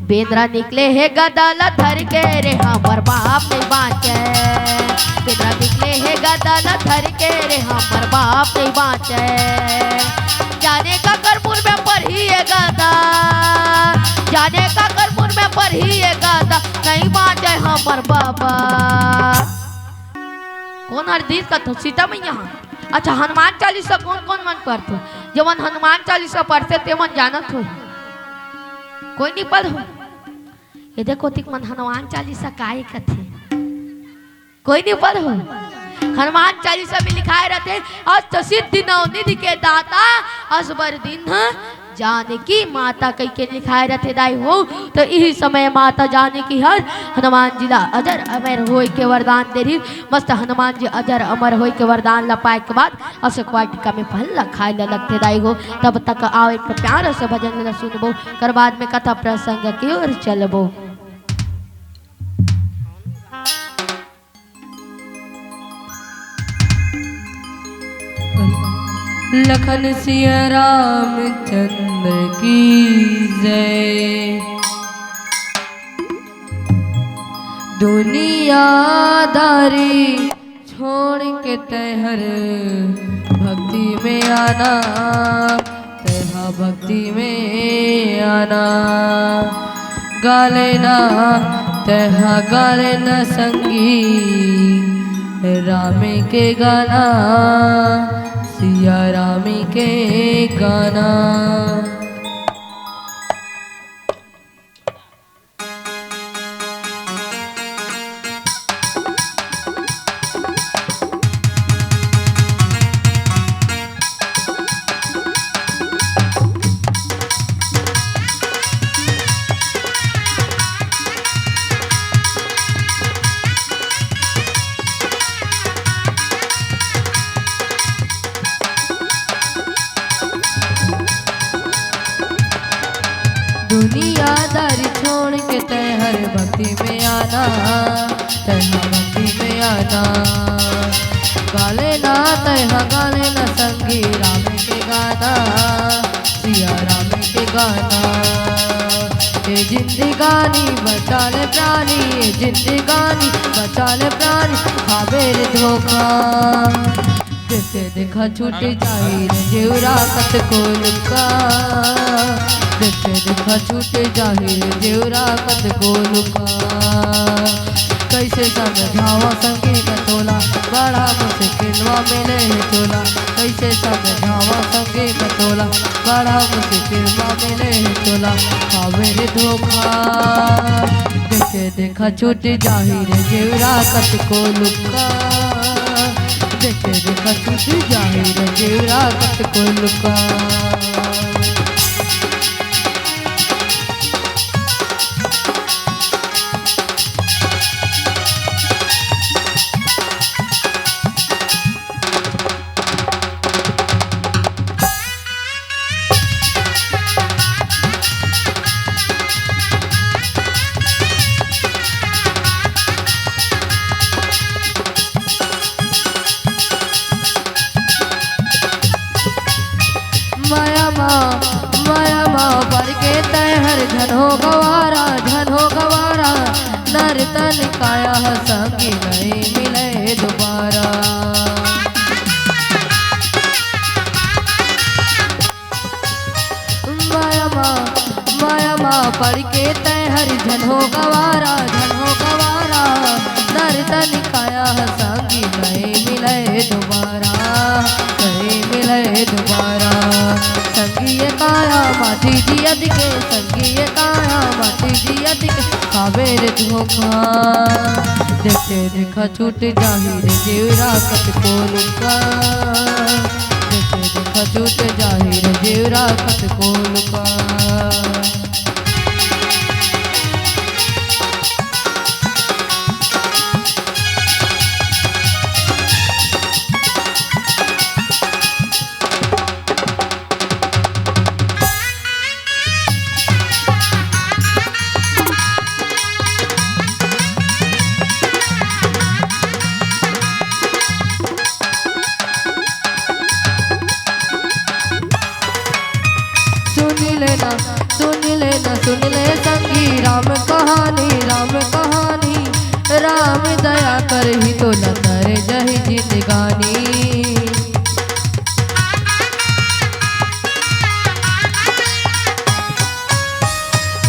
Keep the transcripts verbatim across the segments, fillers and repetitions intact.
बेंदरा निकले हे गदा ला धर के रे, हमर बाप नइ बाँचे। बेंदरा निकले हे गदा ला धर के रे, हमर बाप नइ बाँचे। जाने काकर मुँह में परही ए गदा, जाने काकर मुँह में परही ए गदा, नइ बाँचे हमर बाबा। कोन हर दिस कथो? सीता मैया ह। अच्छा, हनुमान चालीसा कोन कोन मन पढ़थे? जेमन हनुमान चालीसा पढ़थे, तेमन जानत होही। कोई नइ पढ़ो? ये देखो, तिक मन हनुमान चालीसा काय कथे? कोई नइ पढ़ो? हनुमान चालीसा में लिखाय रथे, अष्ट सिद्धि नवनिधि के दाता, असबर दीन्ह जानकी माता कहिके लिखाय रथे दाई हो। तो इही समय माता जानकी हर हनुमान जी ला अजर अमर होय के वरदान दे रहिस। मस्त हनुमान जी अजर अमर होय के वरदान ला पाय के बाद अशोक वाटिका में फल ला खाय ला लगथे दाई हो। तब तक आओ एक प्यार से भजन ला सुनबो, कर बाद में कथा प्रसंग की ओर चलबो। लखन सिया रामचंद्र की जय। दुनियादारी छोड़ के तैहर भक्ति में आना, तैहा भक्ति में आना। गा लेना, तैहा गा लेना संगी, राम के गाना, सिया राम के गाना। दुनियादारी छोड़ के तैहर भक्ति में आना, तैहा भक्ति में आना। गा लेना, तैहा गा लेना संगी, राम के गाना, सिया राम के गाना। ए जिंदगानी बचा ले प्राणी, ए जिंदगानी बचा ले प्राणी, खाबे रे धोखा। जइसे देखा छूट जाही रे जेवरा कतको लुका, जइसे देखा छूट जाही रे जेवरा कतको लुका। कइसे समझावा संगी मैं तोला, बड़ा मुश्किल मा मिले हे तोला। कइसे समझावा संगी मैं तोला, बड़ा मुश्किल मा मिले हे तोला। खाबे रे धोखा, जइसे देखा छूट जाही रे जेवरा कतको लुका, जइसे देखा छूट जाही रे जेवरा कतको लुका। माया मा, माया मा पड़ के तैहर झन हो गवारा, झन हो गवारा। नर तन काया ह संगी नइ मिले दुबारा। माया मा, माया मा पड़ के तैहर झन हो गवारा, झन हो गवारा। नर तन काया ह संगी नइ मिले दुबारा, नइ मिले दुबारा। संगी ये काया माटी जियत के, संगी ये काया माटी जियत के, खाबे रे धोखा। जइसे देखा छूट जाही रे जेवरा कतको लुका, जइसे देखा छूट जाही रे जेवरा कतको लुका। सुन लेना करही तोला तर जाही जिंदगानी।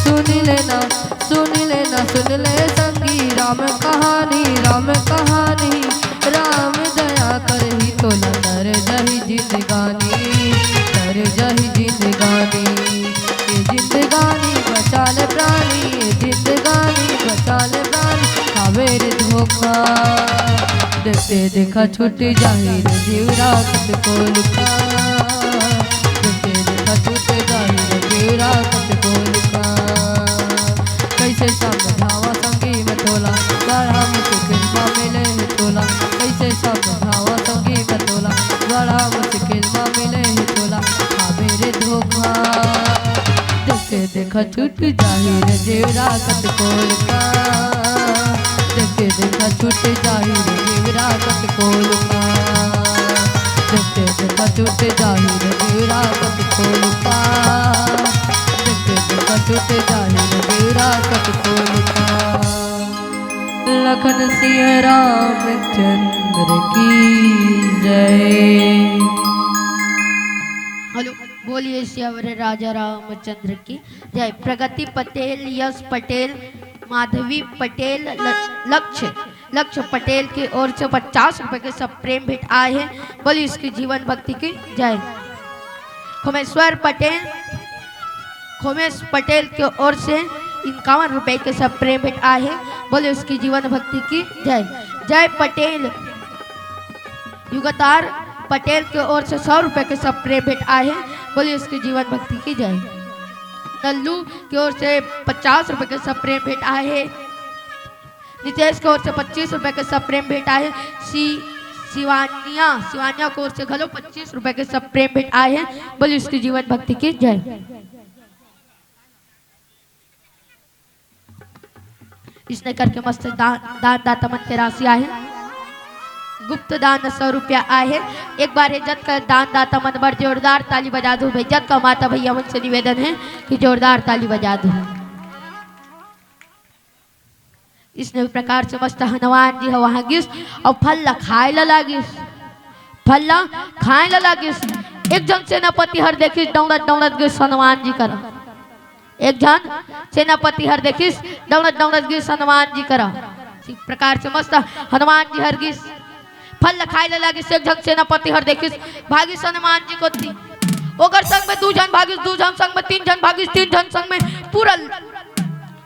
सुन लेना, सुन लेना, सुन ले संगी राम कहानी, राम कहानी। राम दया करही तोला तर जाही जिंदगानी, तर जाही जिंदगानी। ए जिंदगानी बचा ले प्राणी, ए जिंदगानी बचा ले प्राणी। खावे रे धोखा, देखते देखा छूट जाही रे जीवरा कतको लुका। देखते देखा छूट जाही रे जीवरा कतको लुका। कैसे समझावा संगी मैं तोला, बड़ा मुश्किल मा मिले हे तोला। कैसे समझावा संगी मैं तोला, बड़ा मुश्किल मा मिले हे तोला। खावे रे धोखा, देखते देखा छूट जाही रे जीवरा कतको लुका। देखते देखा छूट जाही रे जीवरा कतको लुका। देखते देखा छूट जाही रे जीवरा कतको लुका। देखते देखा छूट जाही रे जीवरा कतको लुका। लखन सिया रामचंद्र की जय। हेलो, बोलिए सियावर राजा रामचंद्र की जय। प्रगति पटेल, यश पटेल, माधवी पटेल, ल-, लक्ष्य, लक्ष्य पटेल की ओर से पचास रुपए के सब प्रेम भेंट आए हैं। बोलिए उसकी जीवन भक्ति की जय। खोमेश्वर पटेल, खोमेश पटेल की ओर से इक्यावन रुपए के सब प्रेम भेंट आए हैं। बोलिए उसकी जीवन भक्ति की जय। जय पटेल, युगतार पटेल की ओर से सौ रुपए के सब प्रेम भेंट आए हैं। बोलिए उसकी जीवन भक्ति की जय। नल्लू की ओर से पचास रुपए के सब प्रेम भेंट आए हैं। नितेश की ओर से पच्चीस रुपए के सब प्रेम भेंट आए हैं। सी-, शिवानिया, शिवानिया की ओर से घलो पच्चीस रुपए के सब प्रेम भेंट आए हैं। बोलिए उसकी जीवन भक्ति की जय। इसने करके मस्त दान, दान दाता मन के राशि आहे, गुप्त दान सौ रुपया आहे। एक बार हे जतका दान दाता मन बर जोरदार ताली बजा दो भाई। जतका माता भैया मन से निवेदन हे कि जोरदार ताली बजा दो। इसने प्रकार से मस्त हनुमान जी ह वहां गिस अउ फल ला खाए ला लागिस। फल ला खाए ला लागिस। एक झन सेनापति हर देखिस, दौड़त दौड़त गिस हनुमान जी करा। एक झन सेनापति हर देखिस, दौड़त दौड़त गिस हनुमान जी करा। इस प्रकार से मस्त हनुमान जी हर गिस, फल ला खाए ला लागिस। एक झन सेनापति हर देखिस, भागिस हनुमान जी कोती। ओकर संग में दू झन भागिस, दू झन संग में तीन झन भागिस, तीन झन संग में पूरा,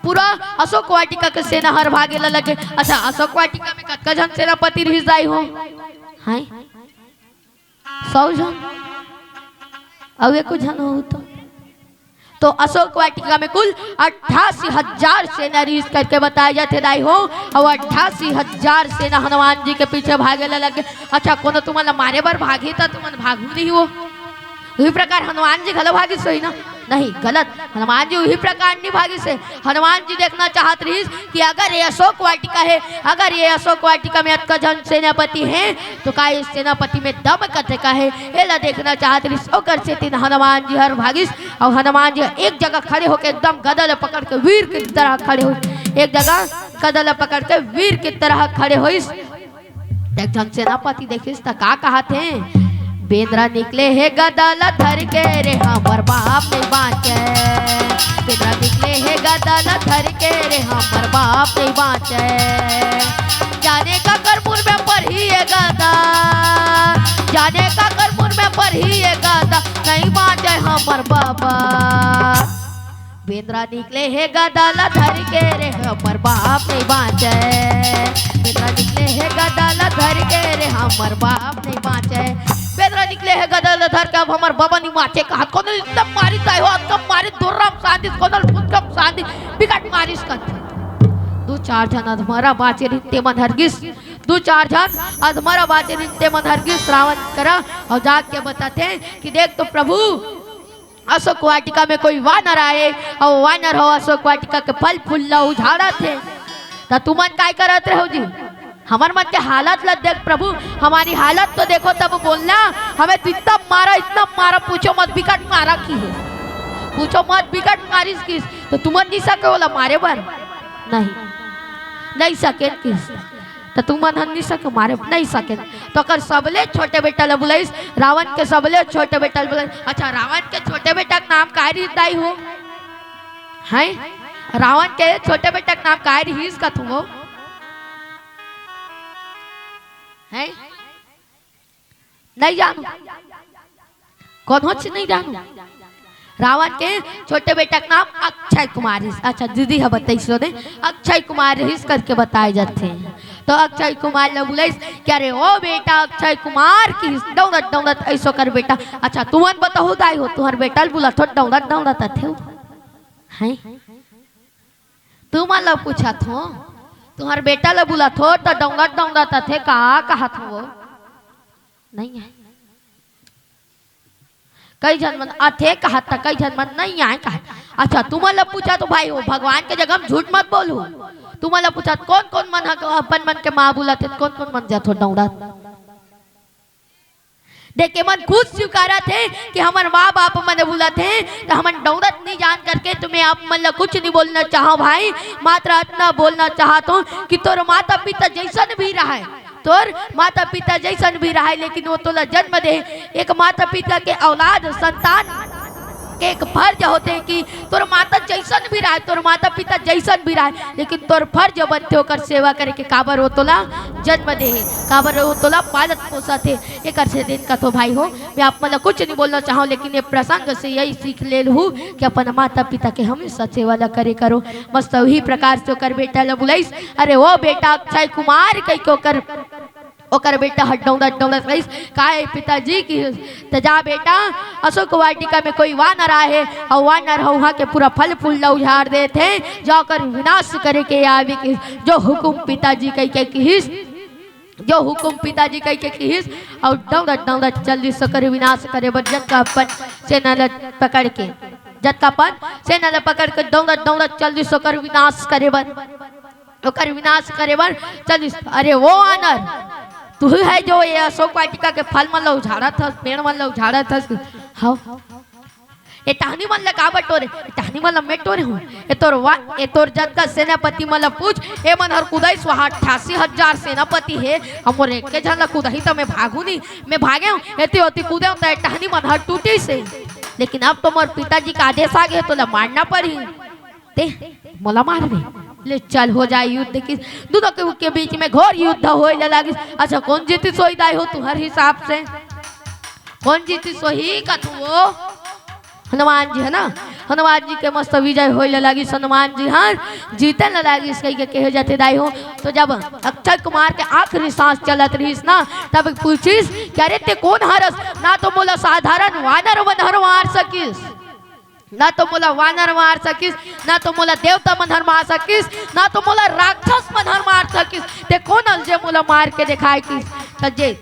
पूरा अशोक वाटिका के सेना हर भागे ला लगे। अच्छा, अशोक वाटिका में कतका झन सेनापति रिहिस दाई हो? हाय, सौ झन? अउ एको झन हो तो? तो अशोक वाटिका में कुल अट्ठासी हजार सेना रिहिस करके बताए जाथे दाई हो। अउ अट्ठासी हजार सेना हनुमान जी के पीछे भागे ला लगे। अच्छा, कोनो तुमन ला मारे बर भागही त तुमन भागहू नहीं हो। उही प्रकार हनुमान जी घलो भागिस होही ना? नहीं, गलत। हनुमान जी उही प्रकार नहीं भागिस हे। हनुमान जी देखना चाहत रिहिस कि अगर ये अशोक वाटिका हे, अगर ये अशोक वाटिका में अतका झन सेनापति हे, तो का इस सेनापति में दम कतका हे, एला देखना चाहत रिहिस। ओकर सेती हनुमान जी हर भागिस, अउ हनुमान जी एक जगह खड़े होके एकदम गदा ला पकड़ के वीर की तरह खड़े होइस। एक जगह गदा ला पकड़ के वीर की तरह खड़े होइस। एक झन सेनापति देखिस त का कहत हे, "बेंदरा निकले हे गदा ला धर के रे, हमर बाप नहीं बाँचे। बेंदरा निकले हे गदा ला धर के रे, हमर बाप नहीं बाँचे। जाने काकर मुँह में परही ये गदा, जाने काकर मुँह में परही ये गदा, नहीं बाँचे हमर बाबा।" बेंदरा निकले हे गदा ला धर के रे, हमर बाप नहीं बाँचे। बेंदरा निकले हे गदा ला धर के रे, हमर बाप नहीं बाँचे। बेंदरा निकले हे गदा ला धर के, अब हमर बाबा नहीं बाँचे कहत, कोनो एकदम मारिस दाई हो, एकदम मारिस, दुर्रम सांदिस, कोनो फुटकम सांदिस, बिकट मारिस कहत। दू चार झन अधमरा बाँचे रिहिन, तेमन हर गिस। दू चार झन अधमरा बाँचे रिहिन, तेमन हर गिस रावण करा अउ जाके बताथे कि देख तो प्रभु, अशोक वाटिका में कोई वानर आए अउ वानर हो अशोक वाटिका के फल फूल ला उजाड़त हे, त तुमन काय करत रहो जी? हमर मन के हालत ला देख प्रभु, हमारी हालत तो देखो तब बोलना। हमें तो इतना मारा, इतना मारा, पूछो मत, बिकट मारा किहे, पूछो मत, बिकट मारिस किस। तो तुमन नहीं सके ओला मारे बर? नहीं, नहीं सके किस। त तुमन ह नइ सके मारे, नइ सके। त ओकर सबले छोटे बेटा ल बुलाइस, रावण के सबले छोटे बेटा ल बुलाइस। अच्छा, रावण के छोटे बेटा के नाम काय रिहिस दाई हो? हैं? रावण के छोटे बेटा के नाम काय रिहिस कथों वो? हैं? नइ जानव। कोनोच नइ जानव। रावण के छोटे बेटा के नाम अक्षय कुमार रिहिस। अच्छा, दीदी ह बताइस ने, अक्षय कुमार रिहिस करके बताए जाथे। त अक्षय कुमार ल बुलाइस कि अरे ओ बेटा अक्षय कुमार, किहिस डौड़त डौड़त अइसे ओकर बेटा। अच्छा, तुमन बताहू दाई हो, तुंहर बेटा ल बुलाथो डौड़त डौड़त आथे वो। हैं? तुमन ल पूछत हों, तुंहर बेटा ल बुलाथो त डौड़त डौड़त आथे का, कहत हों वो? नइ आय। कई झन मन आथे कहत, त कई झन मन नइ आय कहत। अच्छा, तुमन ल पूछत हों भाई हो, भगवान के जगह म झूठ मत बोलहू। तुमन ल पूछत हों, कोन कोन मन ह अपन मन के माँ बुलाथे, कोन कोन मन जाथो डौड़त? देख, एमन खुद स्वीकारत हे कि हमर माँ बाप मन बुलाथे, त हमन डौड़त नइ जान करके तुमन आप मन ल कुछ नइ बोलना चाहंव भाई, मात्र अतना बोलना चाहत हों कि तोर माता पिता जइसन भी रहय, तोर माता पिता जइसन भी रहय, लेकिन वो तोला जन्म दे, एक माता पिता के औलाद, संतान के एक फर्ज होथे कि तोर माता जइसन भी रहय, तोर माता पिता जइसन भी रहय, लेकिन तोर फर्ज बनथे ओकर सेवा करे के। काबर वो तोला जन्म दे हे, काबर वो तोला पालत पोसत हे। एकर सेती कथों भाई हो, मैं आप मन ल कुछ नइ बोलना चाहंव, लेकिन ये प्रसंग से यही सीख ले लहू कि अपन माता पिता के हमेशा सेवा ल करे करो। मस्त उही प्रकार से ओकर बेटा ल बुलाइस, अरे ओ बेटा अक्षय कुमार कहिके ओकर ओकर बेटा ह डौड़त डौड़त कहिस, "काय पिताजी?" किहिस, "त जा बेटा, अशोक वाटिका में कोई वानर आए हे, अउ वानर ह उहाँ के पूरा फल फूल ल उजाड़ देत हे, जा ओकर विनाश करे के आबे," किहिस। "जो हुकुम पिताजी," कहिके किहिस, "जो हुकुम पिताजी," कहिके किहिस, अउ डौड़त डौड़त चल दिस ओकर विनाश करे बर, जतका अपन सेना ल पकड़ के, जतका अपन सेना ल पकड़ के डौड़त डौड़त चल दिस ओकर विनाश करे बर। ओकर विनाश करे बर चलिस। अरे वो वानर, तुही है जो ये अशोक वाटिका के फल मन ल उजाड़त हस, पेड़ मन ल उजाड़त हस। हव। ए टहनी मन ल काबर टोरे? ए टहनी मन ल मैं टोरे हूँ। ए तोर वा-, ए तोर जतका सेनापति मन ल पूछ, ए मन हर कुदाइस, वहाँ अट्ठासी हजार सेनापति हे, अउ मोर एके झन ल कुदाही त मैं भागू नहीं, मैं भागे हूँ, एती ओती कूदे हूँ त ए टहनी मन हर टूटिस हे। लेकिन अब तो मोर पिताजी का आदेश आ गे, तोला मारना पड़ही। ते मोला मारबे? ले चल, हो जाए युद्ध। किहिस, दूनों के, के बीच में घोर युद्ध होए ल लागिस। अच्छा, कोन जीतिस होही दाई हो तुंहर हिसाब से? कोन जीतिस होही कथों वो? हनुमान जी, है ना? हनुमान जी के मस्त विजय होए ल लागिस, हनुमान जी ह जीते ल लागिस कहिके कहे जाथे दाई हो। तो जब अक्षय कुमार के आखिरी सांस चलत रहिस ना, तब पूछिस कि अरे ते कोन हरस? ना तो मोला साधारण वानर मन हर मार सकिस, ना तो मोला वानर मार सकिस, ना तो मोला देवता मन हर मार सकिस, ना तो मोला राक्षस मन हर मार सकिस। ते कोन हस जे मोला मार के देखाय किहिस? त जे,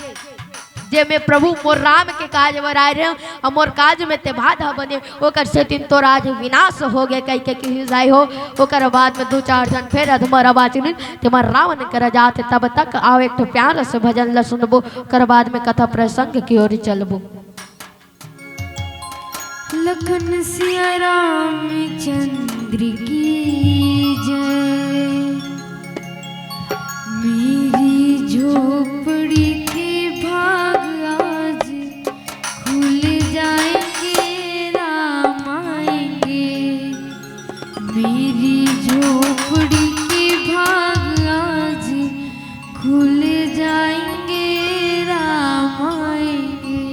जे मैं प्रभु मोर राम के काज बर आय रहेंव, अउ मोर काज में ते बाधा बने, ओकर सेती तोर आज विनाश हो गे कहिके किहिस दाई हो। ओकर बाद में दू चार झन फेर अधमरा बाचिन, तेमन रावण करा जाथे। तब तक आओ एक ठो प्यारा से भजन ल सुनबो, ओकर बाद में कथा प्रसंग की ओर चलबो। लखन सिया रामचंद्र की जय। मेरी झोपड़ी के भाग आज खुल जाएंगे, राम आएंगे। मेरी झोपड़ी के भाग आज खुल जाएंगे, राम आएंगे।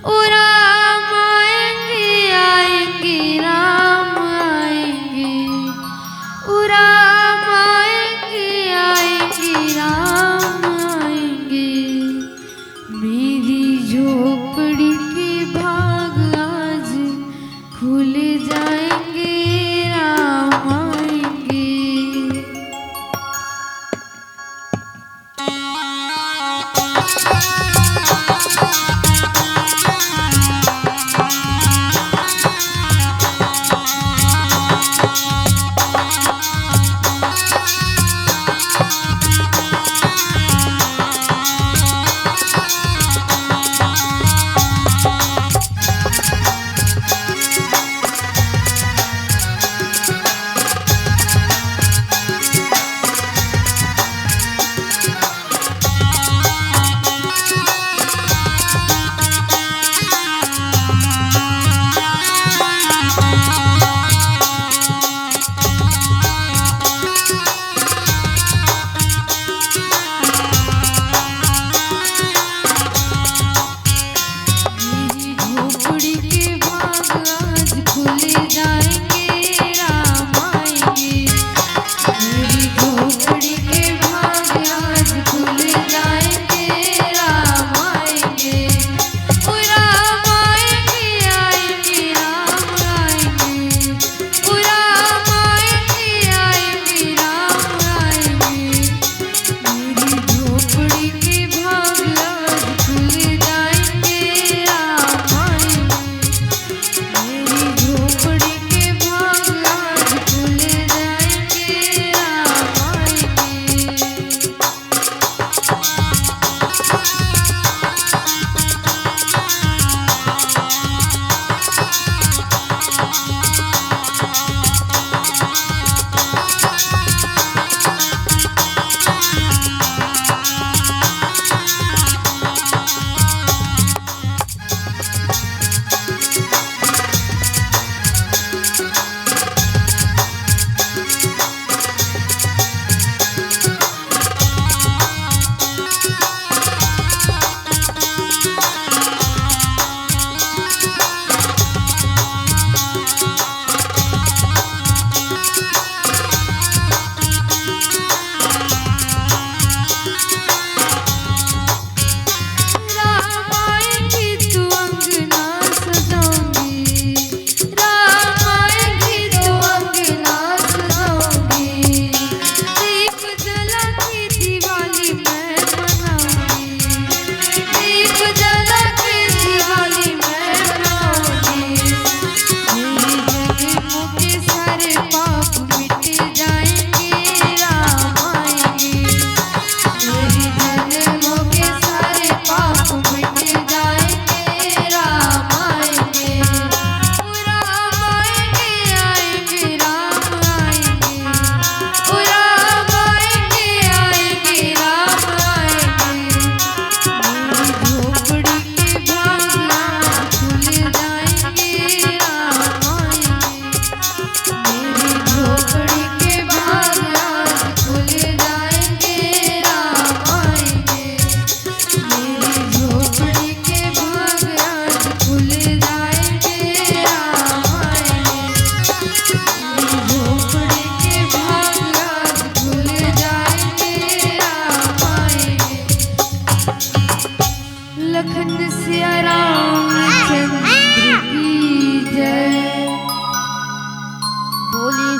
ओ राम आएंगे, आएंगे, राम आएंगे।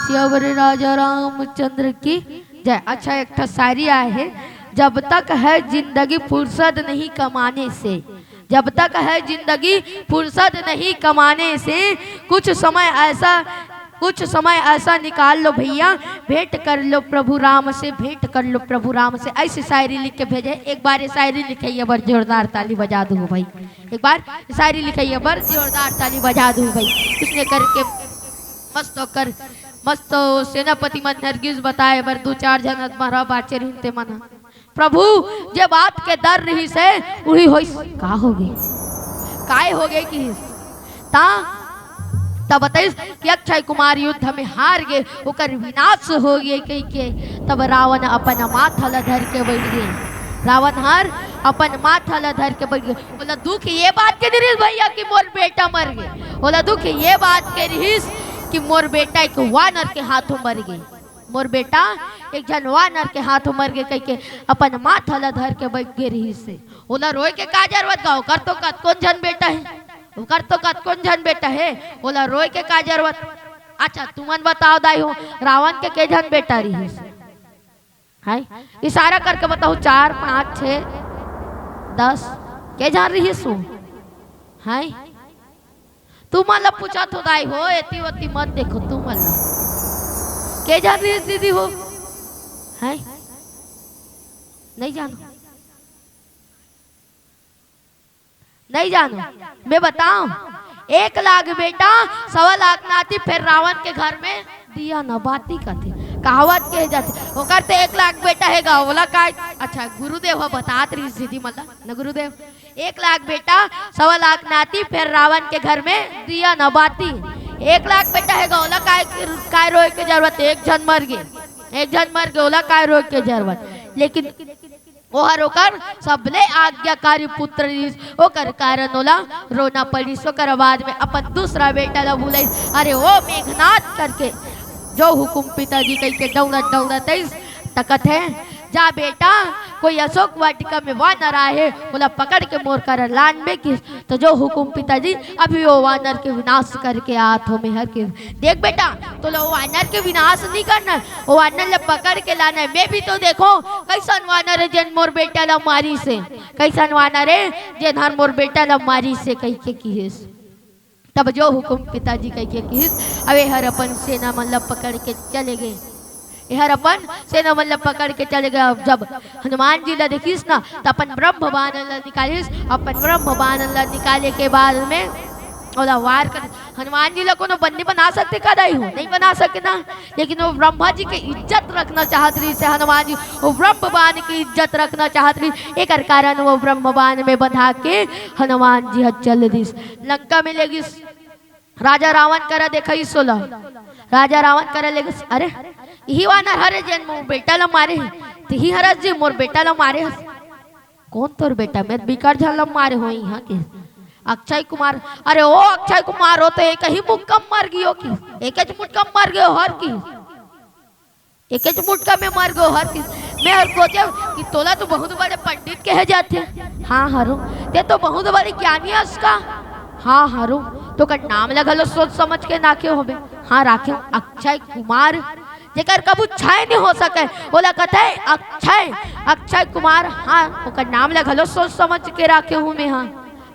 सियावर राजा रामचंद्र की जय। अच्छा, एक ठा शायरी आए हे, जब तक है जिंदगी फुर्सत नहीं कमाने से, जब तक है जिंदगी फुर्सत नहीं कमाने से, कुछ समय ऐसा, कुछ समय ऐसा निकाल लो भैया, भेंट कर लो प्रभु राम से, भेंट कर लो प्रभु राम से। ऐसी शायरी लिख के भेजे। एक बार ये शायरी लिखे, ये बार जोरदार ताली बजा दो भाई, एक बार शायरी लिखे, ये बार जोरदार ताली बजा दो भाई। उसने करके मस्त होकर, मस्त सेनापति मन नरगिस बताए बर दू चार झन अधमरा बाचे रहिन ते मन ह। प्रभु, जे बात के डर रहिस हे, उही होइस। का होगे? काय होगे किहिस? ता, तब बताइस कि अक्षय कुमार युद्ध में हार गे, ओकर विनाश होगे कहिके। तब रावण अपन माथा ल धर के बइठ गे। रावण हर अपन माथा ल धर के बइठ गे। ओला दुख ये बात के नइ रिहिस भैया कि मोर बेटा मर गे। ओला दुख ये बात के रिहिस कि मोर बेटा एक वानर के हाथों मर गे, मोर बेटा एक झन वानर के हाथों मर गे कहिके अपन माथा ल धर के बइठ गे रिहिस हे। ओला रोए के का जरूरत गा? ओकर तो कतकोन झन बेटा हे, ओकर तो कतकोन झन बेटा हे, ओला रोए के का जरूरत? अच्छा, तुमन बताओ दाई हो, रावण के के झन बेटा रिहिस? हाय, इशारा करके बताओ, चार, पाँच, छः, दस, के झन रिहिस हो? हाय, तुमन ला पूछत हो दाई हो, एती ओती मत देखो तुमन ला। के झन रिहिस दीदी हो? हाय, नहीं जानो। नहीं जानो, मैं बताऊं, एक लाख बेटा, सवा लाख नाती, फेर रावण के घर में दिया न बाती कथे, कहावत कहे जाथे। ओकर तो एक लाख बेटा हे गा, ओला काय? अच्छा, गुरुदेव ह बतात रहिस दीदी मन ला न गुरुदेव, एक लाख बेटा, सवा लाख नाती, फेर रावण के घर में दिया न बाती। एक लाख बेटा हे गा, ओला काय, काय रोए के जरूरत? एक झन मर गे, एक झन मर गे, ओला काय रोए के जरूरत? लेकिन ओहर ओकर सबले आज्ञाकारी पुत्र रिहिस, ओकर कारण ओला रोना पड़िस। ओकर बाद में अपन दूसरा बेटा ला बुलाइस, "अरे ओ मेघनाथ," करके, "जो हुकुम पिताजी," कहिके दौड़त दौड़त आइस, त कथे, "जा बेटा, कोई अशोक वाटिका में वानर आए हे, ओला पकड़ के मोर करा लानबे," किहिस। त जो हुकुम पिताजी, अभी वो वानर के विनाश करके आत हो मेहर के। देख बेटा, तोला वो वानर के विनाश नहीं करना, वो वानर ला पकड़ के लाना हे। मैं भी तो देखो, कैसन वानर हे जेन मोर बेटा ला मारिस हे, कैसन वानर हे जेन हर मोर बेटा ला मारिस हे, कहिके किहिस। तब जो हुकुम पिताजी कहिके किहिस, अब एहर अपन सेना मन ला पकड़ के चले गे। एहर अपन सेना मन ला पकड़ के चले गे। अब जब हनुमान जी ला देखिस ना, त अपन ब्रह्म बाण ला निकालिस। अपन ब्रह्म बाण ला निकाले के बाद में ओला वार कर, हनुमान जी ला कोनो बंदी बना सकथे का दाई हो? नहीं बना सके ना। लेकिन वो ब्रह्मा जी के इज्जत रखना चाहत रहिस हे हनुमान जी, वो ब्रह्म बाण के इज्जत रखना चाहत रहिस, एकर कारण वो ब्रह्म बाण में बंधा के हनुमान जी ह चल दिस, लंका में ले गिस। राजा रावण करा देखाइस ओला। राजा रावण करा ले गिस, "अरे, इही वानर हरे जेन मोर बेटा ला मारे हे, तिही हरस जी मोर बेटा ला मारे हस।" "कौन तोर बेटा? मैं बिकट झन ला मारे हो इहाँ," किहिस। "अक्षय कुमार।" "अरे ओ अक्षय कुमार, वो तो एक ही मुक्का म मर गिस," किहिस। "एकेच मुक्का म मर गे हर," किहिस। "एकेच मुक्का में मर गे हर," किहिस। मैं हर सोचेंव कि तोला तो बहुत बड़े पंडित कहे जाथे। "हाँ हरो।" "ते तो बहुत बड़े ज्ञानी हस का?" "हाँ हरो।" "तो ओकर नाम ला घलो सोच समझ के राखे होबे?" "हाँ राखे हों, अक्षय कुमार।" जेकर कभू क्षय नहीं हो सके, ओला कथे अक्षय, अक्षय कुमार। हाँ, ओकर नाम ला घलो सोच समझ के राखे हों मैं, हाँ,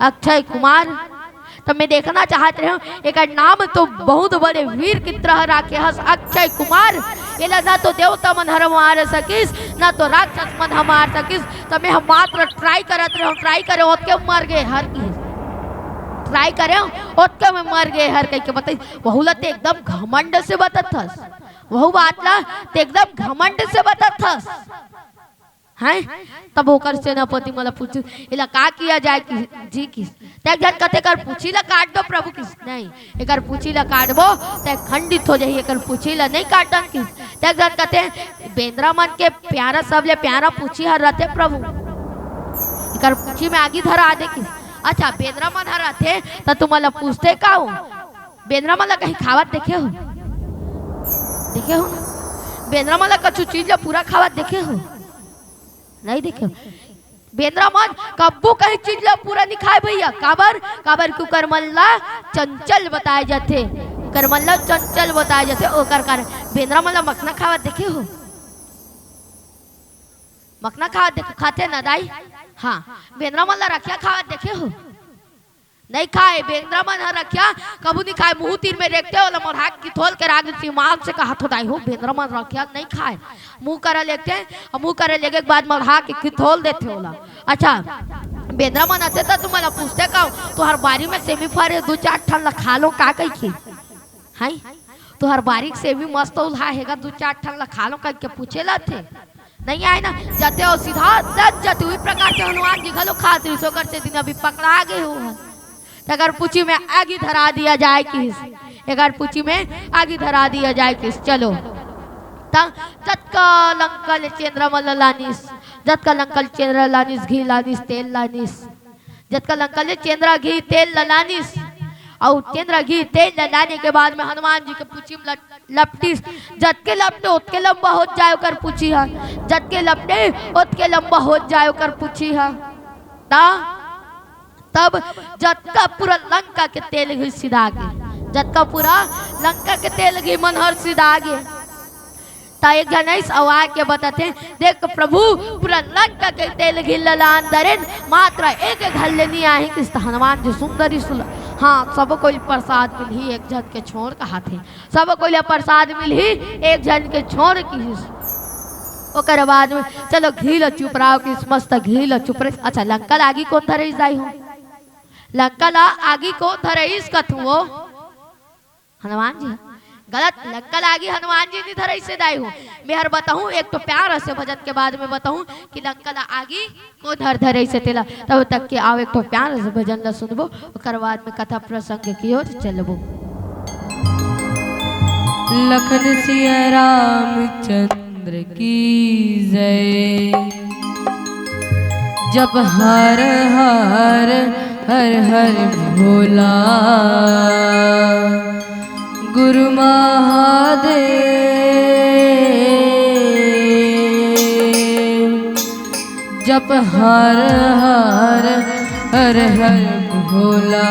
अक्षय कुमार। त मैं देखना चाहत रहेंव, एकर नाम तो बहुत बड़े वीर की तरह राखे हस, अक्षय कुमार। एला ना तो देवता मन हर मार सकिस, ना तो राक्षस मन ह मार सकिस। त मैं ह मात्र try करत रहेंव, try करेंव, ओतके मर गे हर किहिस। Try करेंव, ओतके में मर गे हर कहिके बताइस। वहू ला ते एकदम घमंड से बतात हस। वहू बात ला ते एकदम घमंड से बतात हस। हैं? तब ओकर सेनापति मन ला पूछिस, "एला का किया जाए कि-, जी?" किहिस। ते एक झन कथे, "एकर पूछी ला काट दो प्रभु," किहिस। "नहीं, एकर पूछी ला काटबो, ते खंडित हो जाही, एकर पूछी ला नहीं काटन," किहिस। ते एक झन कथे, "बेंदरा मन के प्यारा, सबले प्यारा पूछी हर रथे प्रभु, एकर पूछी में आगी धरा दे," किहिस। "अच्छा, बेंदरा मन हर रथे, त तुमन ला पूछथे का हो? बेंदरा मन ला कहीं खावत देखे हो? देखे हो ना? बेंदरा मन ला कछु चीज ला पूरा खावत देखे हो? नहीं देखे हो।" बेंदरा मन कब्बो कहीं चीज ला पूरा नहीं खाए भैया। काबर? काबर कि ओकर मन ला चंचल बताए जाथे। कर मन ला चंचल बताए जाथे, ओकर कारण। बेंदरा मन ला मखना खावत देखे हो? मखना खावत देखे, खाथे ना दाई? हाँ, बेंदरा मन ला रखिया खावत देखे हो? नहीं खाए। बेंदरा मन ह रखिया कभू नहीं खाए। मुंह तीर में रेंगथे, ओला मढ़ा के किथोल के राख देथे। ईमान से कहत हो दाई हो, बेंदरा मन रखिया नहीं खाए। मुंह करा लेथे, अउ मुंह करा लेगे के बाद मढ़ा के किथोल देथे ओला। अच्छा, बेंदरा मन आथे त तुमन ला पूछथे का, "तुहर बारी में सेमी फरे, दू चार ठन ला खा लो का?" कहिके। हाय, "तुहर बारी के सेमी मस्त उल्हा हे गा, दू चार ठन ला खा लो?" कहिके पूछे ला थे। नहीं आए ना, जाथे अउ सीधा तक जाथे। उही प्रकार से हनुमान जी घलो खात रहिस, ओकर सेती अभी पकड़ा गे हो। त एकर पूछी में आगी धरा दिया जाए किहिस, एकर पूछी में आगी धरा दिया जाए किहिस। चलो, त जतका लंका ले चेंदरा मन ला लानिस, जतका लंका ले चेंदरा लानिस, घी लानिस, तेल लानिस, जतका लंका ले चेंदरा घी तेल ला लानिस, अउ चेंदरा घी तेल ला लाने के बाद में हनुमान जी के पूछी में लट-, लपटिस। जतके लपटे ओतके लंबा होत जाए ओकर पूछी ह, जतके लपटे ओतके लंबा होत जाए ओकर पूछी ह। त तब जतका पूरा लंका के तेल घी सिदा गे, जतका पूरा लंका के तेल घी मन हर सिदा गे। त एक झन अइस अउ आके बताथे, "देख प्रभु, पूरा लंका के तेल घी ल लान दरेन, मात्र एक घर ले नी आहे किस।" त हनुमान जी सुंदर ही सुल-, हाँ, सब कोई प्रसाद मिलही, एक झन के छोड़ कहाथे, "सब कोई ल प्रसाद मिलही, एक झन के छोड़" किहिस। ओकर बाद में, "चलो घी ल चुपराव" किहिस, मस्त घी ल चुपरे। अच्छा, लंका ल आगी कोन धरइस दाई हो? लंका ल आगी कोन धरइस कथू हो? हनुमान जी ह। गलत, लंका ल आगी हनुमान जी नी धरइस हे दाई हो। मेहर बताहूँ, एक ठो प्यार से भजन के बाद में बताहूँ कि लंका ल आगी कोन धर धरइस हे तेला। तब तक के आओ, एक ठो प्यार से भजन ल सुनबो, ओकर बाद में कथा प्रसंग की ओर चलबो। लखन सिया रामचंद्र की जय। जप हर हर हर हर भोला गुरु महादेव। जप हर हर हर हर भोला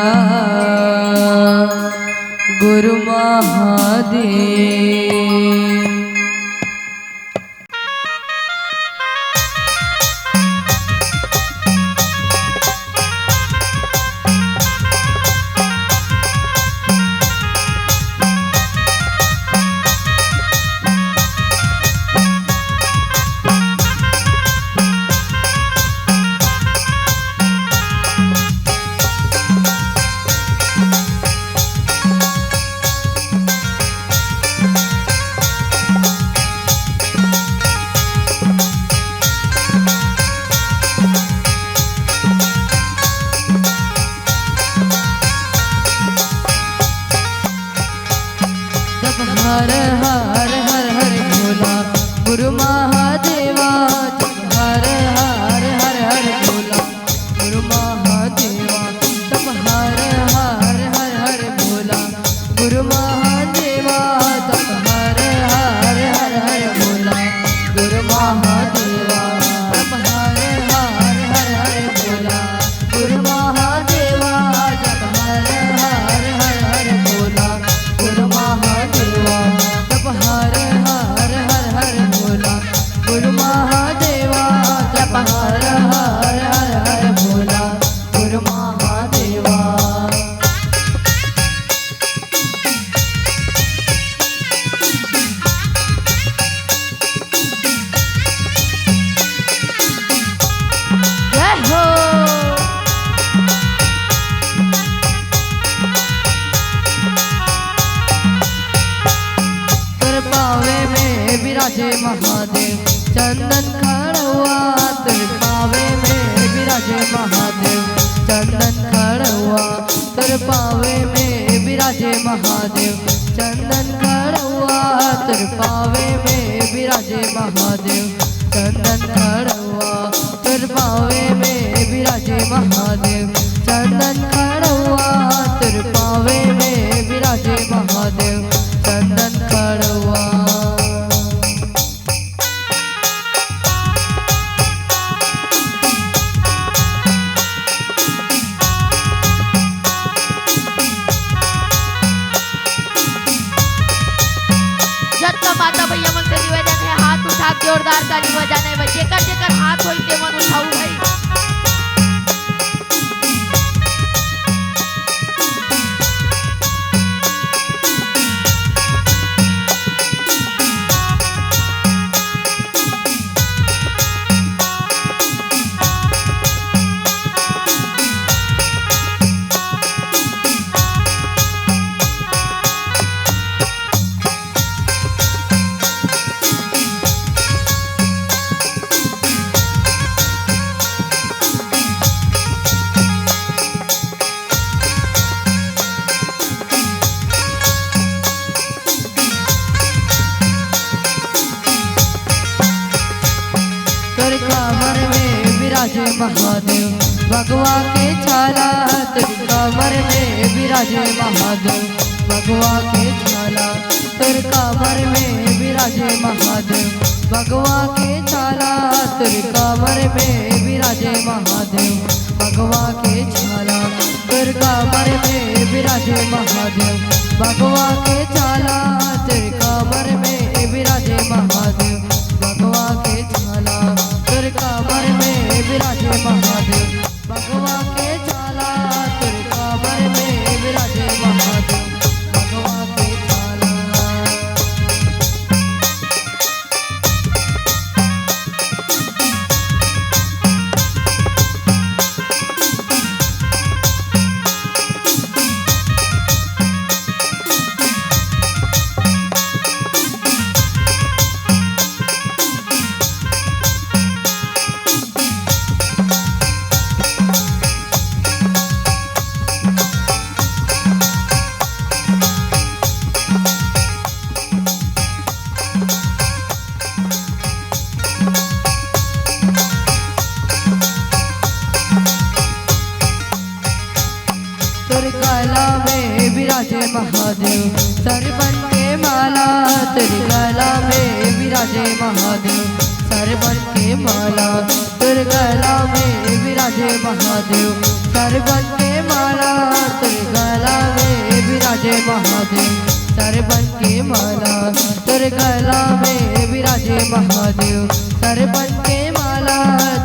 गुरु महादेव। जप हर हर हर हर भोला गुरु महादेवा। जप हर हर हर हर भोला गुरु महादेवा। जप हर हर हर हर भोला गुरु महादेवा। जप हर हर हर हर भोला गुरु महादेवा। जप हर हर हर हर भोला गुरु महादेवा। जप हर हर हर हर भोला गुरु महादेवा। जप हर हर हर हर भोला गुरु महादेवा। जप हर हर हर हर भोला गुरु महादेवा। जय हो। तोर पावे में विराजे महादेव चंदन खड़वा। तोर पावे में विराजे महादेव चंदन खड़वा। तोर पावे में विराजे महादेव चंदन खड़वा। तोर पावे में विराजे महादेव चंदन खड़वा। तोर पावे में विराजे महादेव चंदन खड़वा। तोर पावे में विराजे महादेव चंदन खड़वा। माता भैया मन से निवेदन हे, हाथ उठा के जोरदार ताली बजाना हे भाई। जेकर जेकर हाथ होई ते मन उठाऊ भाई। तोर कमर में विराजे महादेव, भगवा के छाला। तोर कमर में विराजे महादेव, भगवा के छाला। तोर कमर में विराजे महादेव, भगवा के छाला। तोर कमर में विराजे महादेव, भगवा के छाला। तोर कमर में विराजे महादेव, भगवा के छाला। तोर कमर में विराजे महादेव, भगवा के छाला। तोर कमर में विराजे महादेव, भगवा के छाला। तोर कमर में विराजे महादेव, भगवा के छाला। तोर गला में विराजे महादेव, सरबन के माला। तोर गला में विराजे महादेव, सरबन के माला। तोर गला में विराजे महादेव, सरबन के माला। तोर गला में विराजे महादेव, सरबन के माला। तोर गला में विराजे महादेव, सरबन के माला।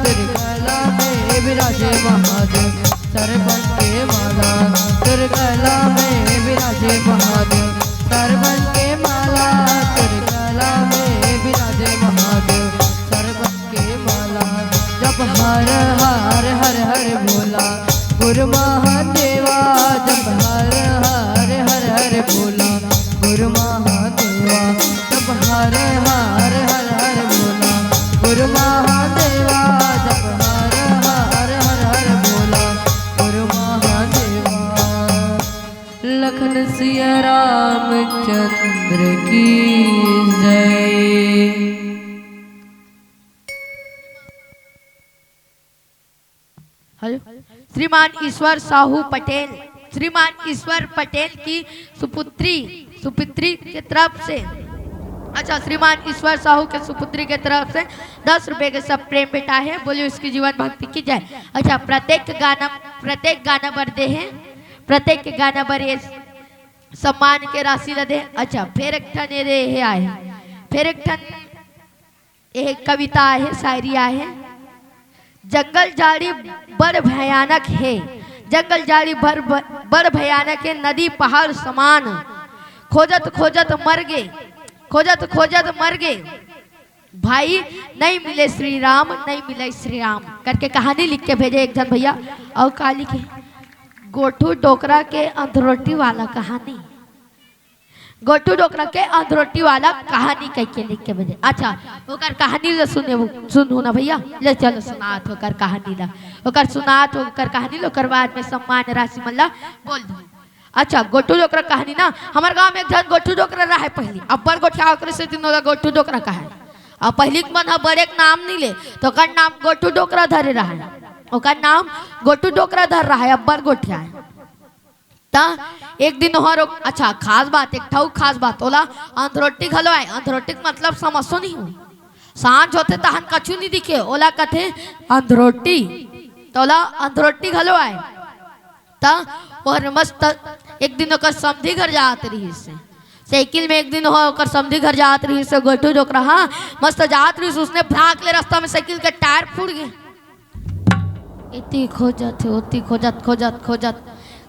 तोर गला में विराजे महादेव, सरबन के माला। तोर गला में विराजे महादेव, सरबन के माला। तोर गला में विराजे महादेव, सरबन के माला। जप हर हर हर हर भोला, गुरु महादेवा। जप हर हर हर हर भोला, गुरु महादेवा। जप हर हर हर हर भोला, गुरु महादेवा। जप हर हर हर हर भोला, गुरु महादेवा। लखन सिया रामचंद्र की जय। हेलो, श्रीमान ईश्वर साहू पटेल, श्रीमान ईश्वर पटेल की सुपुत्री, सुपुत्री के तरफ से, अच्छा, श्रीमान ईश्वर साहू के सुपुत्री के तरफ से दस रुपए के सब प्रेम भेंटाय हे। बोलिए उसकी जीवन भक्ति की जय। अच्छा, प्रत्येक गाना, प्रत्येक गाना बर दे हे, प्रत्येक गाना बर ये सम्मान के राशि ल दे। अच्छा, फेर एक ठन ये दे हे आय, फेर एक ठन ये कविता आहे, शायरी आहे। जंगल झाड़ी बड़ भयानक हे, जंगल झाड़ी बड़, बड़ भयानक हे, नदी पहाड़ समान। खोजत खोजत मर गे, खोजत खोजत मर गे भाई, नहीं मिले श्री राम, नहीं मिले श्री राम करके कहानी लिख के भेजे एक झन भैया। अउ का लिखे? गोठू डोकरा के अंधरोटी वाला कहानी। गोठू डोकरा के अंधरोटी वाला कहानी कहिके लिख के भेजे। अच्छा, ओकर कहानी ल सुने, सुनहू ना भैया। ले चलो सुनात हों ओकर कहानी ल, ओकर सुनात हों ओकर कहानी ल, ओकर बाद में सम्मान राशि मन ल बोल दो। अच्छा, गोठू डोकरा कहानी ना, हमर गांव में एक झन गोठू डोकरा रहय पहिली, अब्बड़ गोठियाय, ओकरे सेती ओला गोठू डोकरा कहय। अउ पहिली के मन ह बड़े के नाम नइ ले, त ओकर नाम गोठू डोकरा धरे रहय, ओकर नाम गोठू डोकरा धर रहय, अब्बड़ गोठियाय। त एक दिन ओहर ओ-, अच्छा, खास बात, एक ठउ खास बात, ओला अंधरोटी घलो आय। अंधरोटी के मतलब समझथो नहीं हो? सांझ होथे तहन कछु नहीं दिखे, ओला कथे अंधरोटी। त ओला अंधरोटी घलो आय। त ओहर मस्त एक दिन ओकर समधी घर जात रिहिस हे। साइकिल में एक दिन हो ओकर समधी घर जात रहिस, गोठू डोकरा हा मस्त जात रहिस, उसने भ्राक ले रस्ता में साइकिल के टायर फूट गे। एती खोजत हे, ओती खोजत, खोजत, खोजत,